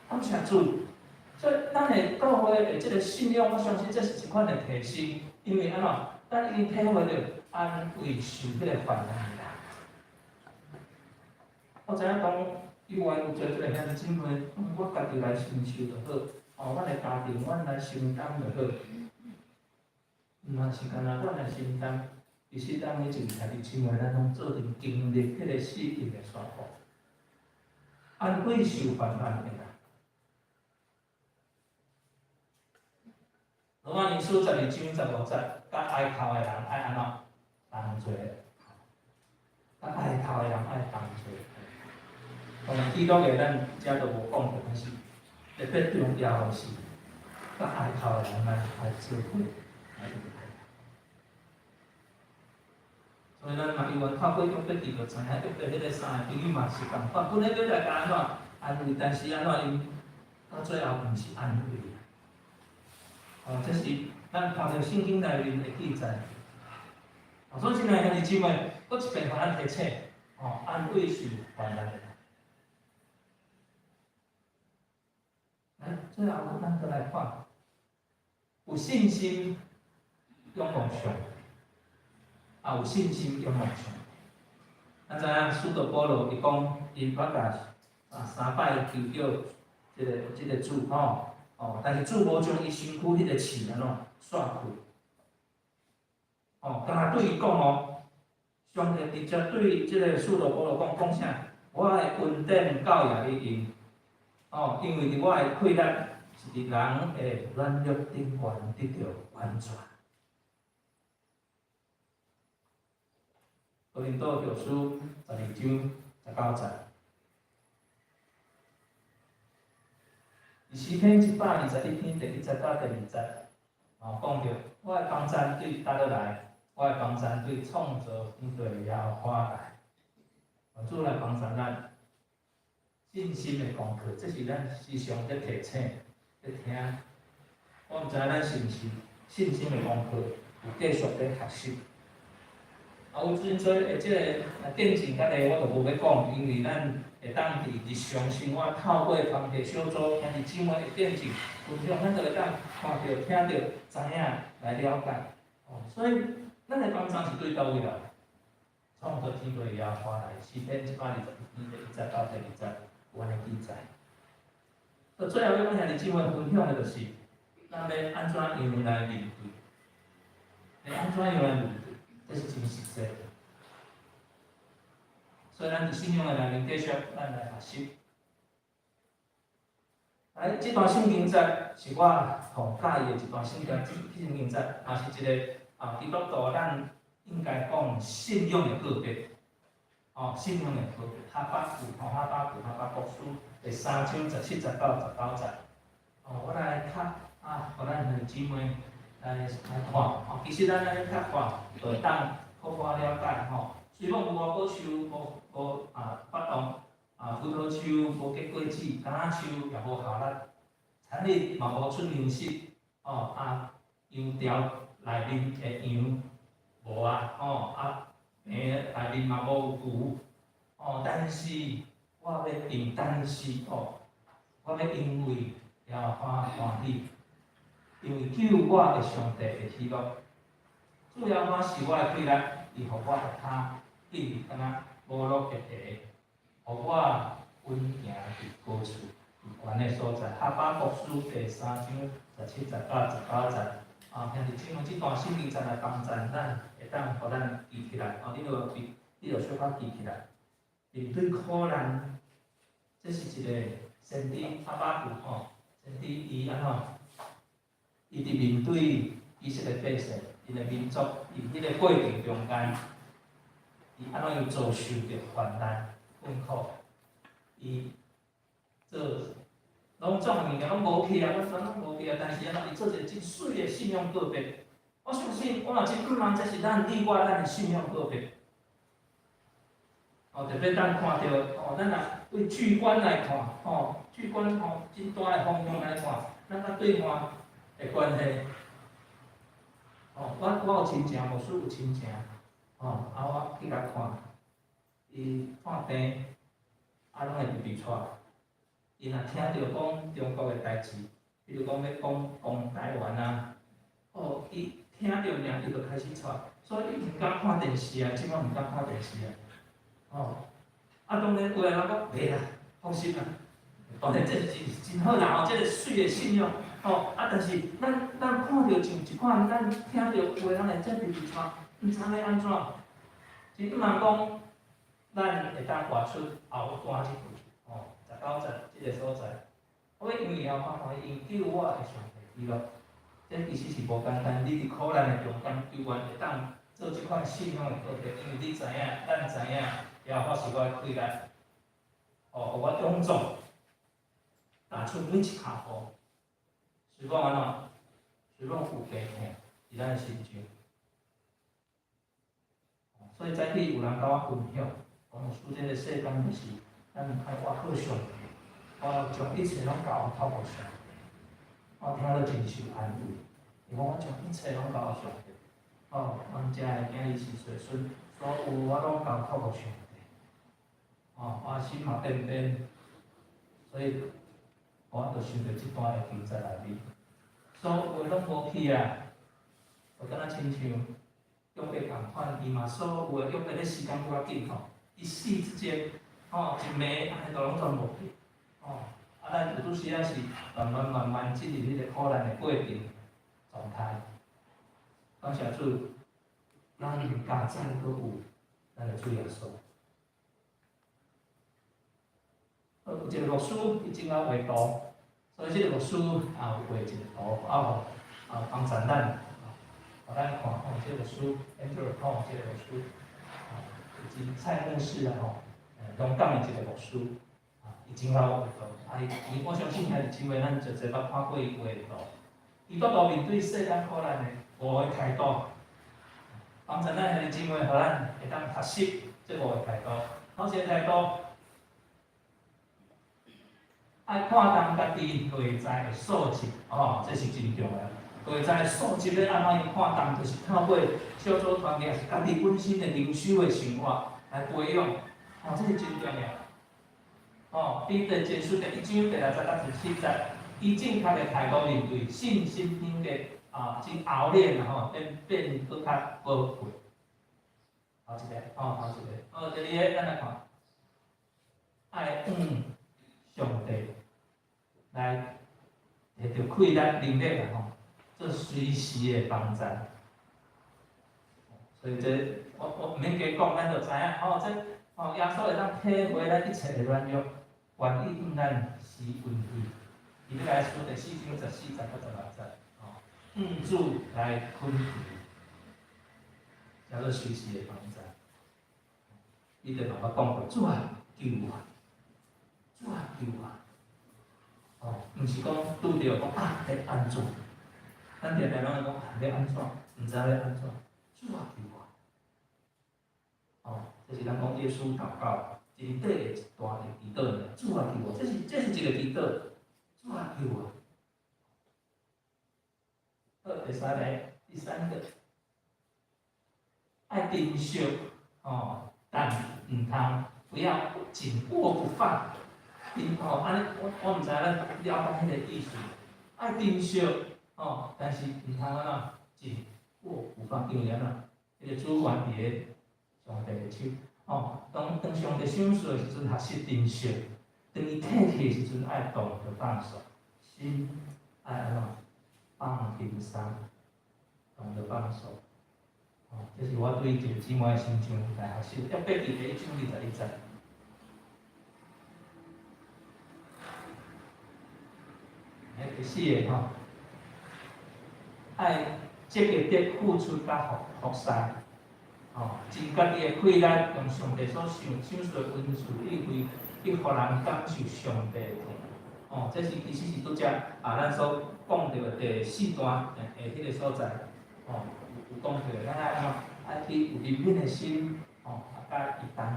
感謝主，所以咱的教會的這個信仰，我相信這是一款的提升。因為按怎？咱已經體會著安慰受彼個患難的人。我知影講，猶原有濟濟兄弟姊妹，我家己來承受就好。哦，阮的家庭，阮來承擔就好。毋嘛是干焦阮來承擔，其實咱每一個兄弟姊妹，咱攏做陣經歷彼個死蔭的山谷，安慰受患難的人。羅馬尼書12章15節，佮哀哭的人愛按怎同齊？佮哀哭的人愛同齊。當然，許多個咱遮都無講著，但是特別重要的是，佮哀哭的人來來做伙來所以咱嘛猶原透過約伯記就知影，約伯彼個三個朋友嘛是仝款，本來欲來共按怎安慰，但是按怎𪜶到最後毋是安慰。哦，這是咱看著聖經內面的記載。哦，所以親愛兄弟姊妹，閣一遍予咱提醒，哦，安慰受患難的人。來，最後咱閣來看，有信心仰望上帝，啊，有信心仰望上帝。咱知影使徒保羅伊講，伊捌共三擺求叫這個主吼，哦，但是主無將伊身軀彼個刺按怎煞去，哦，敢若對伊講哦，上帝直接對這個使徒保羅講，講啥？我的恩典夠予你用。哦，因為佇我的氣力是佇人的軟弱頂懸得著完全。哥林多後書12章19節。佇詩篇121篇第1節到第2節，哦，講著我的幫贊對佗落來，我的幫贊對創造天地耶和華來，主來幫贊咱。信心的功課，這是咱時常咧提醒、咧聽。我毋知影咱是毋是信心的功課有繼續咧學習。啊，有真濟的這个見證，較濟我就無欲講，因為咱會當佇日常生活透過團體小組兄弟姊妹的見證分享，咱就會當看著、聽著、知影來了解。哦，所以咱的幫助是對佗位來？創造天地耶和華來，詩篇121篇第一節到第二節有按呢記載。到最後欲阮兄弟姊妹分享的就是，咱欲按怎樣來面對？欲按怎樣來面對？這是真實際。所以咱佇信仰的內面繼續，咱來學習。來，這段聖經節是我上佮意的一段聖經，聖經節也是一个啊，基督徒咱應該講信仰的告白。哦，信仰的告白，哈巴谷，吼，哈巴谷，哈巴谷書第三章十七節到十九節。哦，我來較啊，予咱兄弟姊妹來來看。哦，其實咱按呢較看，就會當較好了解吼。雖講無花果樹無無啊發動，啊葡萄樹無結果子，橄欖樹也無效力，田裡嘛無出糧食，哦啊羊牢內面的羊無啊，吼啊棚內面嘛無牛，哦但是我欲用，但是哦，我欲因為耶和華歡喜，因為救我的上帝會喜樂。主耶和華是我的氣力，伊予我的跤進入敢若無落的地，予我穩行佇高處，佇懸的所在。哈巴谷書第三章十七節到十九節。啊，兄弟姊妹，這段聖經節來幫助咱，會當予咱記起來。哦，你著記，你著小可記起來。面對苦難，這是一个先知哈巴谷吼，先知伊按怎？伊佇面對以色列百姓，𪜶的民族，佇彼个過程中間，伊按怎樣遭受著患難困苦？伊做攏總的物件攏無去啊，完全攏無去啊！但是按怎伊做一个真媠的信仰告白。我相信，我若真毋茫，這是咱你我咱的信仰告白。哦，特別咱看著，哦，咱若對巨觀來看，吼，巨觀吼，真大的方向來看，咱佮對岸的關係。哦，我有親情，牧師有親情，吼，啊，我去共看，伊看病，啊，攏會直直喘。伊若聽著講中國的代誌，比如講欲講講台灣啊，哦，伊聽著爾，伊就開始喘，所以伊毋敢看電視啊，這擺毋敢看電視啊，哦，啊，當然有的人講袂啦，放心啦，當然這是真真好啦吼，這个媠的信仰，吼，啊，但是咱看著像一款，咱聽著有的人會這直直喘，毋知欲按怎，真毋茫講，咱會當活出後段這句，吼，十九節這个所在，我欲因為耶和華歡喜，因救我的上帝喜樂，這其實是無簡單。你佇苦難的中間，猶原會當做這款信仰的告白，因為你知影，咱知影，耶和華是我的氣力，哦，予我勇壯，踏出每一跤步。雖講按怎，雖講有病痛佇咱的身上，所以早起有人共我分享，講屬這个世間就是咱愛倚靠上帝，我將一切攏交託予上帝，我聽了真受安慰。伊講我將一切攏交予上帝，哦，阮遮的囝兒是歲孫，所有我攏交託予上帝。哦，我心嘛變變，所以我就想著這段的經節內面，所有的攏無去啊，就敢若親像約伯仝款，伊嘛所有的約伯的時間閣較緊吼，一夕之間，吼，一暝按呢就攏全無去，吼，啊，咱有拄時仔是慢慢慢慢進入彼个苦難的過程狀態。感謝主，咱家咱閣有咱的主耶穌。有一個牧師，伊真𠢕畫圖，所以這個牧師也有畫一個圖，啊，予啊幫助咱，予咱看，哦，這个牧師，Andrew 吼，這個牧師，啊，真蔡牧師啊吼，香港的一個牧師，啊，伊真𠢕畫圖，啊，伊我相信兄弟姊妹咱足濟捌看過伊畫的圖，伊拄拄面對世間苦難的五个態度，幫助咱兄弟姊妹，予咱會當學習這五个態度。頭一个態度，愛看重家己內在的素質，哦，這是真重要。內在的素質欲按怎樣看重，就是透過小組團契，抑是家己本身的靈修的生活來培養，哦，這是真重要。哦，彼得前書第一章第六節到第七節，以正確的態度面對，信心品格啊，真熬練吼，變變閣較寶貴。頭一個，哦，頭一個，哦，第二個，咱來看，愛向上帝來摕著氣力、能力啦吼，做隨時的幫贊。所以這我毋免加講，咱就知影吼，這吼耶穌會當體會咱一切的軟弱，願意向咱施恩惠。彼得前書第四章十四節到十六節，吼，向主來懇求，叫做隨時的幫贊。彼得嘛捌講過，主啊，救我！主啊，救我！哦，毋是講拄著講啊，欲按怎？咱定定攏會講啊，欲按怎？毋知欲按怎？主啊，救我！哦，這是咱講耶穌禱告真短的一段的祈禱爾。主啊，救我！這是一個祈禱。主啊，救我！好，第三個，第三個，愛珍惜哦，但毋通不要緊握不放。吼，按呢，我毋知咱了解彼個意思。愛珍惜吼，但是毋通按怎緊握不放，因為按怎？彼個主權佇咧上帝的手。吼，當上帝賞賜的時陣，學習珍惜；當伊退去的時陣，愛懂得放手，心愛按怎放輕鬆，懂得放手。吼，這是我對一個姊妹的身上來學習。約伯記第一章二十一節。第四个吼，愛積極的付出佮服服侍，吼，盡家己的氣力，用上帝所賞賞賜的恩賜，去為去予人感受上帝的疼。哦，這是其實是拄才啊，咱所講著的第四段的彼個所在，吼，有講著的，咱愛按怎愛去有憐憫的心，吼，啊，佮伊同行，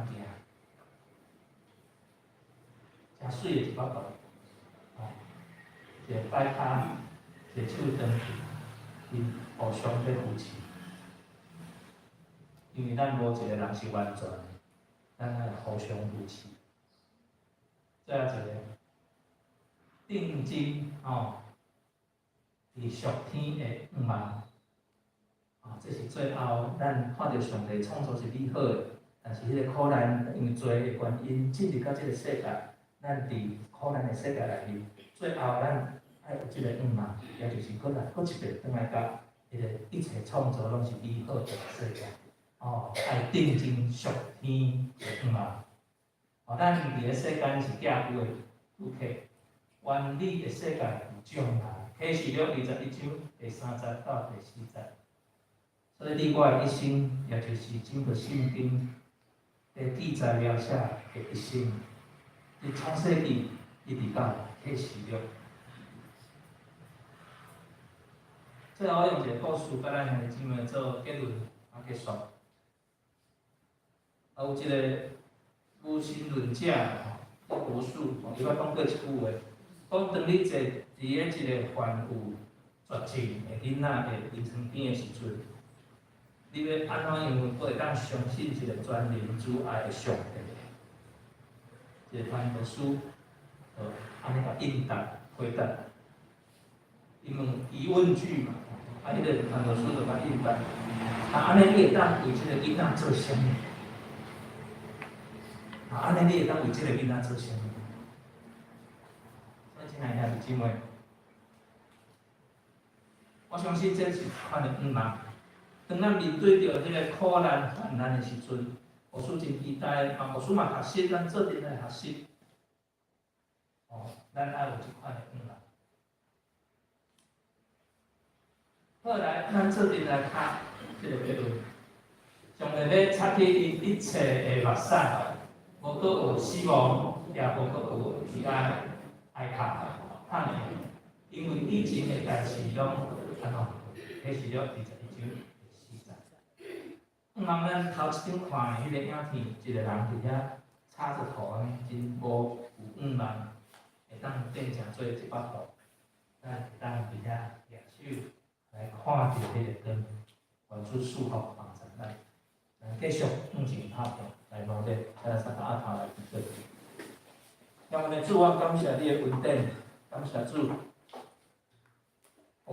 誠媠的一擺圖。一個擺跤，一個手轉去，𪜶互相咧扶持。因為咱無一個人是完全的，咱愛互相扶持。最後一個，定睛吼，佇屬天的向望，哦，這是最後咱看著上帝創造是美好的，但是彼個苦難因為罪的原因進入到這個世界，咱佇苦難的世界內面。最後，咱愛有這個向望，也就是閣來閣一遍轉來共彼個一切創造攏是美好的世界。哦，愛定睛屬天的向望。哦，咱佇個世間是寄居的旅客，原理的世界有將來。啟示錄二十一章第三節到第四節。所以你我的一生，也就是整個聖經的記載描寫的一生，佇創世記一直到啟示錄。最後，我用一個故事，佮咱兄弟姊妹做結論，啊結束。啊，有一個無神論者吼，博士，吼，伊捌講過一句話，講當你坐佇咧一個患有絕症的囡仔的臨床邊的時陣，你欲按怎樣閣會當相信一個全能慈愛的上帝？一個傳道師，就按呢共應答回答，伊問疑問句嘛，啊，彼個傳道師就共應答，啊，按呢你會當為這個囡仔做啥物？啊，按呢你會當為這個囡仔做啥物？所以，親愛兄弟姊妹，我相信這是一款的向望。當咱面對著這个苦難患難的時陣，牧師真期待，啊，牧師嘛學習，咱做陣來學習。哦，咱愛有這款的向望。好來，咱做陣來讀這个結論。上帝欲擦去𪜶一切的目屎，無閣有死亡，也無閣有悲哀、哀哭、痛的，因為以前的代誌攏按怎？啟示錄二十一章第四節。向望咱頭一張看的彼個影片，一個人佇遐插著頭按呢，真無有向望的會當變成做這幅圖，咱會當佇遐舉手來看著彼个光，願主賜福幫助咱，咱繼續向前拍拼來努力，咱三個阿頭來祈禱。讓阮的主，我感謝你的恩典，感謝主，予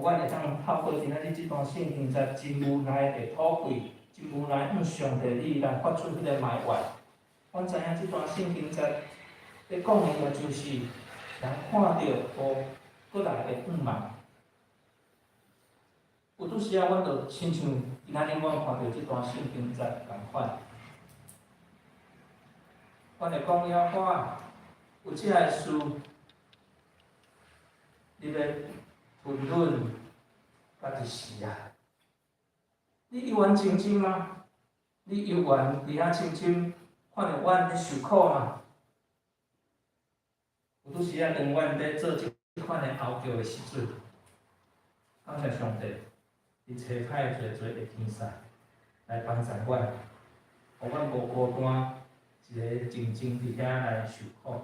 阮會當透過今仔日這段聖經節，真無奈的禱告，真無奈向上帝你來發出彼个埋怨。阮知影這段聖經節咧講的，也就是人看著無閣來的盼望。有拄時仔，阮就親像今仔日阮看著這段聖經節仝款，阮會講了看，有這个事，你欲吞忍到佇時啊？你猶原靜靜嗎？你猶原佇遐深深看著阮咧受苦嗎？有拄時仔，當阮咧做這款的哀叫的時陣，感謝上帝，伊差派濟濟的天使來幫助阮，予阮無孤單，一个靜靜佇遐來受苦。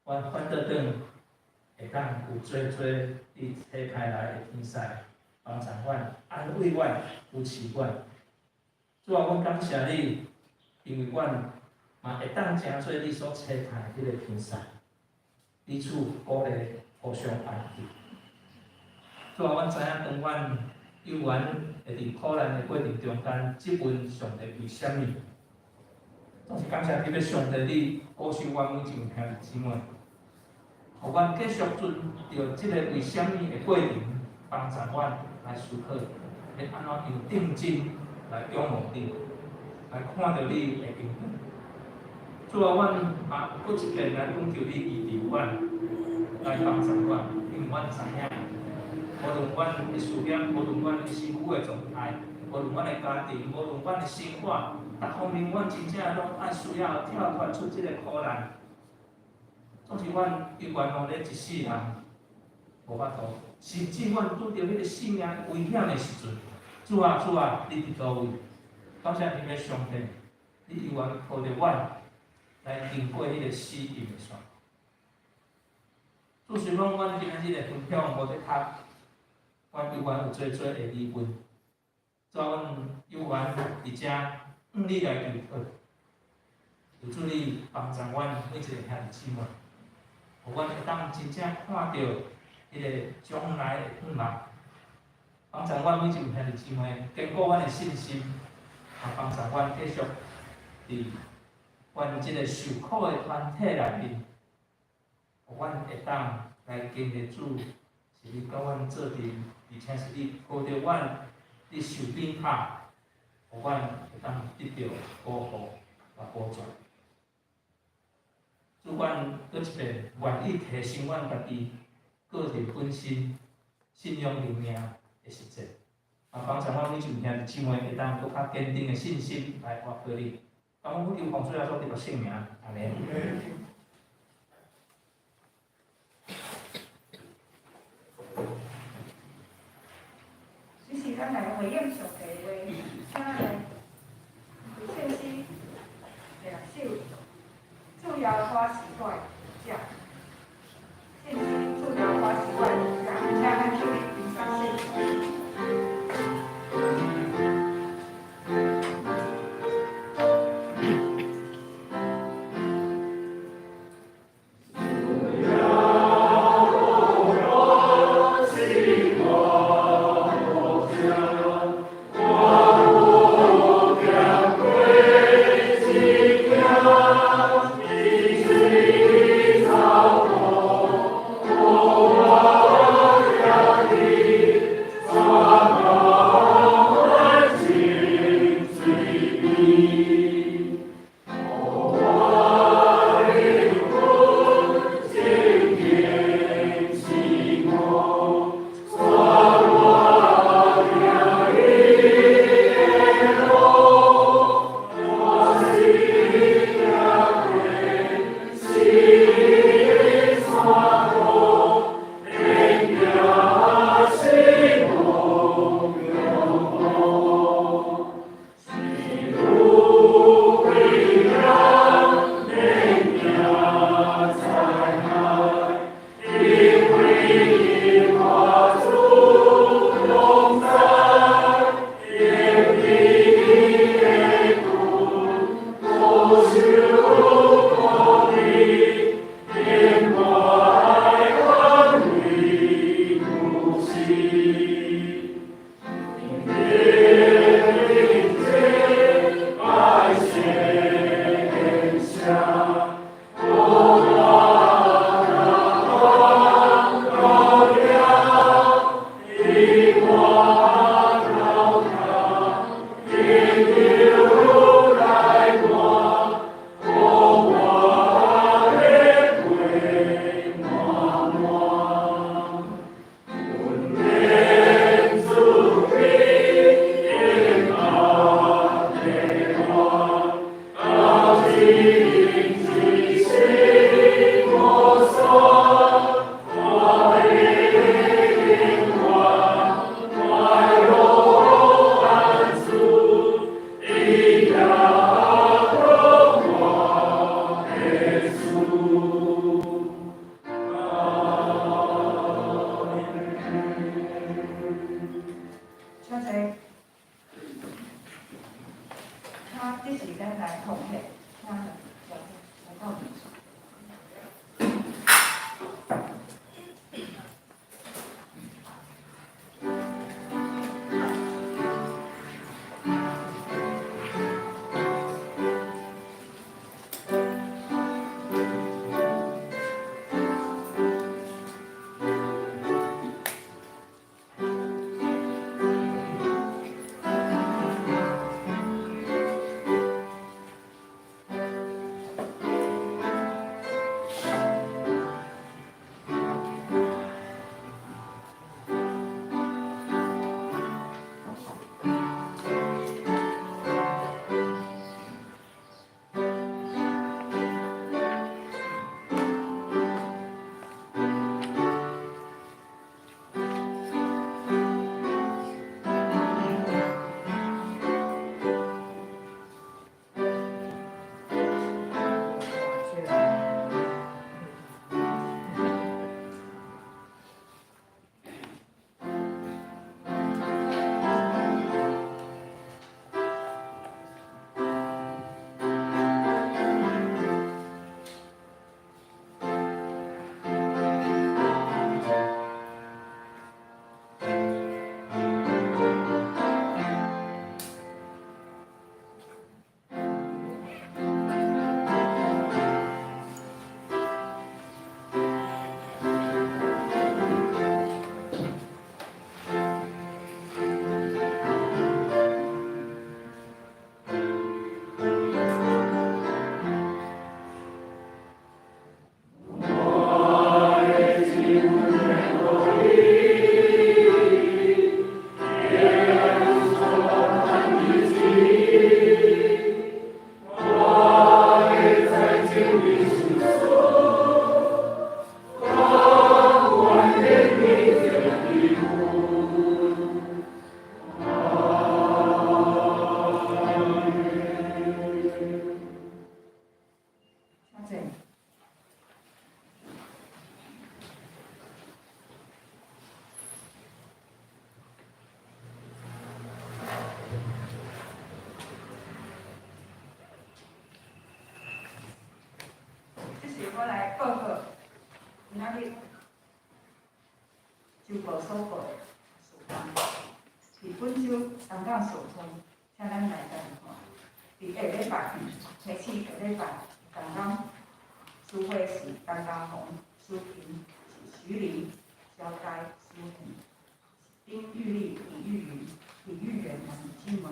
阮反倒轉會當有濟濟伊差派來的天使幫助阮、安慰阮、扶持阮。主啊，阮感謝你，因為阮嘛會當成做你所差派的彼个天使，彼此鼓勵，互相安慰。主啊，阮知影當阮猶原會佇苦難的過程中間質問上帝為啥物，總是感謝特別上帝你保守阮每一位兄弟姊妹，予阮繼續循著這個為啥物的過程，幫助阮來思考，欲按怎用定睛來仰望你，來看著你的榮光。主啊，阮嘛閣一遍來懇求你醫治阮，來幫助阮，因為阮知影，無論阮的事業，無論阮的身軀的狀態，無論阮的家庭，無論阮的生活，逐方面，阮真正攏愛需要跳脫出這個苦難。總是阮猶原予咧一世人無法度，甚至阮拄著彼个性命危險的時陣，主啊主啊，你佇佗位？感謝天父上帝，你猶原抱著阮來經過彼个死蔭的山。主雖講阮今仔日的分享無咧讀，阮猶原有濟濟的疑問，主啊，阮猶原佇遮向你來求討，求主你幫助阮每一個兄弟姊妹，予阮會當真正看著彼個將來的盼望，幫助阮每一位兄弟姊妹堅固阮的信心，也幫助阮繼續佇阮這個受苦的團體內面，予阮會當來經歷主，是你佮阮做陣，而且是你抱著阮，你受鞭打，予阮會當得著保護佮保全。主，阮閣一遍願意提升阮家己個人本身信仰靈命的實際，啊，幫助阮每一位兄弟姊妹會當閣較堅定的信心來倚靠你。感恩求奉主耶穌基督聖名，阿們。此時咱來回應上帝的話，請咱來獻詩兩首，主耶和華是我的牧者。獻詩主耶和華是我的牧者，請咱起立欣賞聖詩。主耶和華是我牧者。請坐。他這時間來奉獻，請來來到。這是我來報告，今仔日周報所報的事項。佇本週東港社村，請咱來看看。佇下禮拜，開始下禮拜，東港司會是陳家宏、司琴是徐玲、交代司琴丁玉麗、李玉云、李玉媛、王金梅，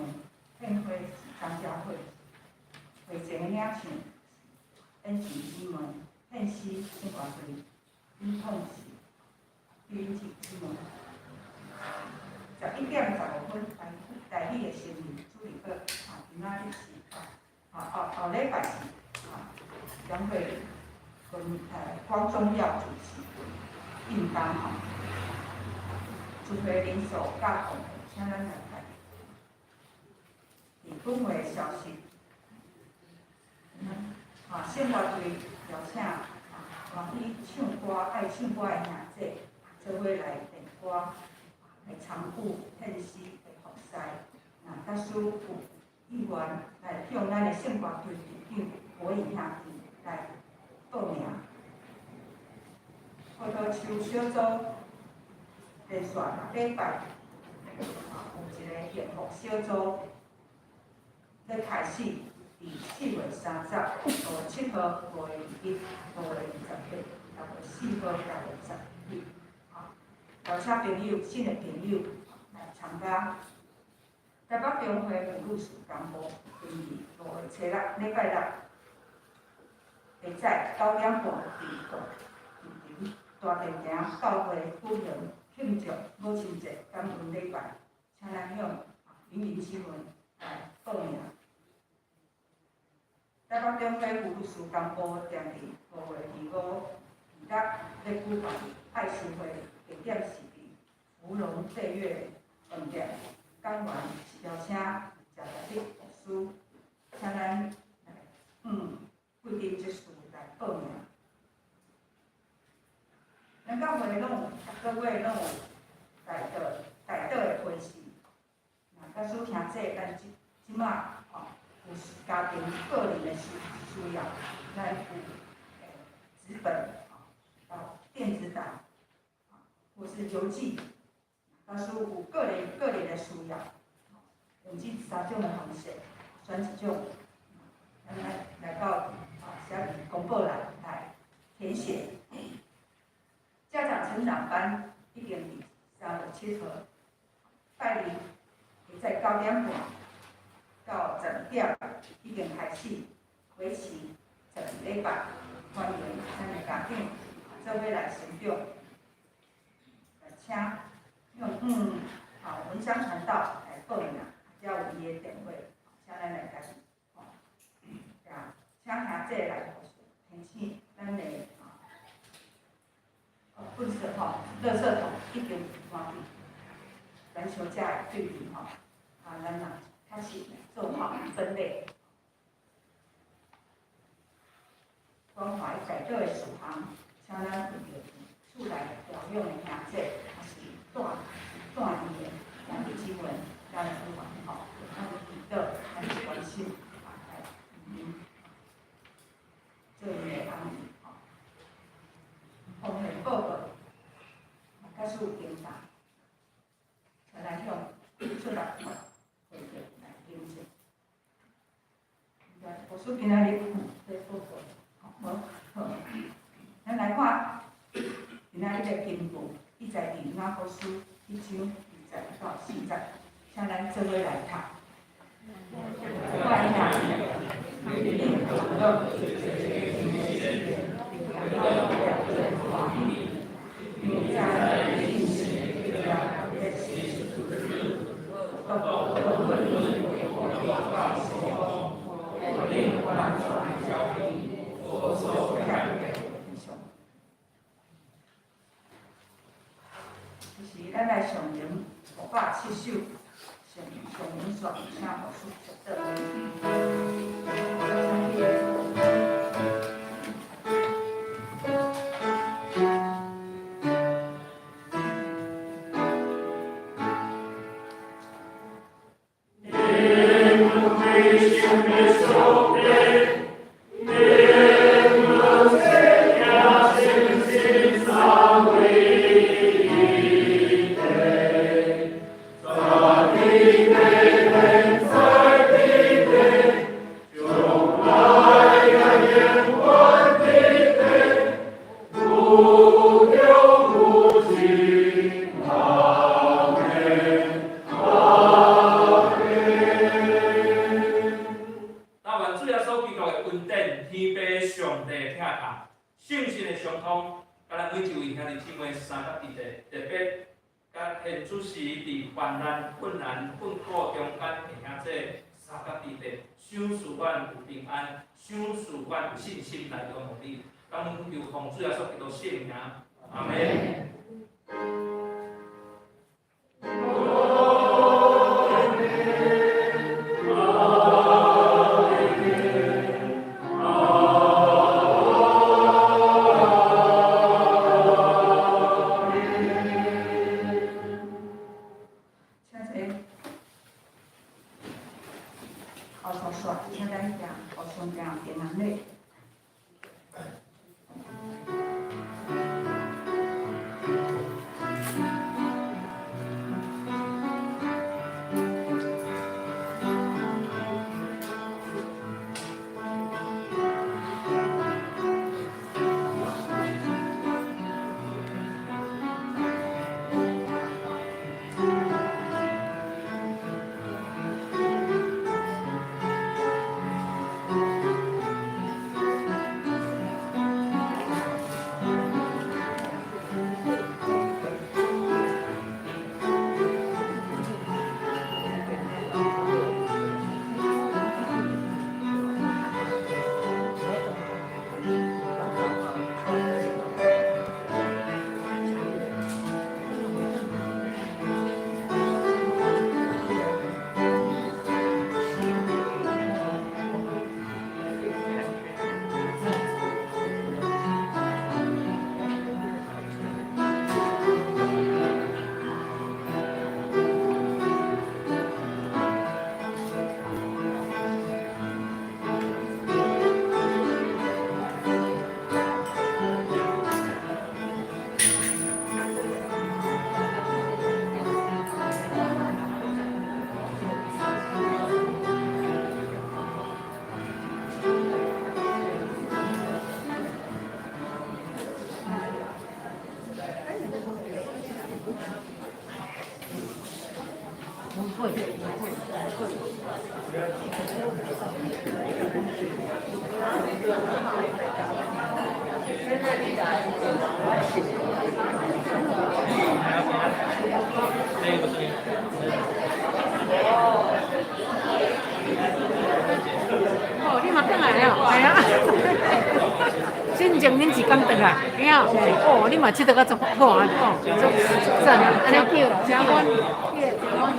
獻花是張佳慧，會前的領唱演唱姊妹，獻詩聖歌隊，演唱是李英姊妹。11點15分，台語的新聞主持稿，今仔日是後後禮拜是將會跟郭宗耀主持應當吼，聚會人數甲奉獻，請咱來睇。佇本會消息，聖歌隊邀請歡喜唱歌、愛唱歌的兄弟，做伙來練歌，來參與獻詩的服侍。若假使有意願來向咱的聖歌隊隊長郭義兄弟來報名。葡萄樹小組連續六禮拜，有一個幸福小組咧開始，佇4月30、5月7號、5月21、5月28、6月4號、6月10日，邀請朋友、新的朋友來參加。台北中會婦女事工部，星期5月初六，禮拜六，下早9點半佇國大殿埕教會舉行慶祝母親節感恩禮拜，請咱向林林姊妹來報名。台北中會婦女事工部定佇5月25、26咧舉辦愛心會，地點是佇福隆對越飯店。講員是邀請謝大德牧師，請咱來為恁這事來報名。咱教會攏有，逐個月攏有代禱代禱的批示，假使兄姊，咱這這馬吼有家庭個人的需要，咱有紙本吼，到電子檔，或是郵寄。假使有個人的需要，用這三種的方式，選一種，咱來到寫佇公報內來填寫。家長成長班已經佇3月7號，拜二會在9點半到12點已經開始，為期12禮拜，歡迎咱的家長做伙來成長，來請用文章傳道來報名，才有伊的電話，請咱來家己吼，請兄姊來提醒咱的垃圾吼，垃圾桶已經滿去，咱小遮的對面吼，咱若較實做好分類，關懷在座的事項，請咱為著厝內調養的兄姊，抑是帶帶伊的兄弟姊妹，咱來委員吼，咱祈禱，咱關心，來做𪜶的安慰吼。風險報告，假使有更動，請咱向出來會議來更正。牧師今仔日這報告，無好，咱來看今仔日的經文，記載佇雅各書1章20到4節，請咱做伙來讀。我的兄弟，你們就是咱來上演570首，上上演煞，請牧師祝禱。哦，你嘛轉來了，係啊。先前恁是敢轉來？對啊。哦，你嘛佚佗甲足好啊，哦，足讚啊！按呢叫，請阮，請阮。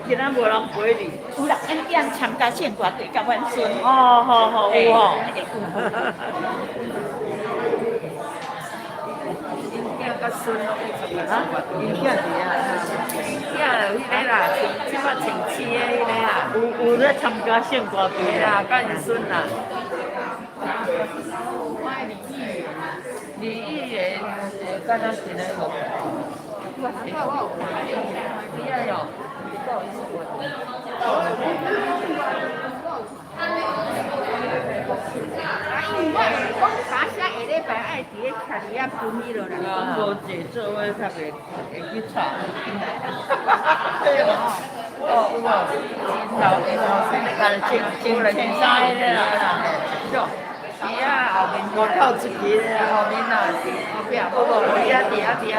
今仔無人陪你。有啦，阮囝參加聖歌隊佮阮孫。哦，好好有吼。𪜶囝佮孫攏去參加聖歌隊。𪜶囝佇遐。𪜶囝就彼個啦，這擺穿青的彼個啦。有咧參加聖歌隊啦，佮𪜶孫啦。李議員，敢若是咧無？我有看，你啊喲。啊，因為我講假使下禮拜愛佇咧徛佇遐分彼落啦。講無坐做伙較袂會去吵。對哦，有無？頭頭先但穿穿穿衫彼個啦，佇遐後面外口出去咧，後面啊，後壁，無無，佇遐佇遐佇遐。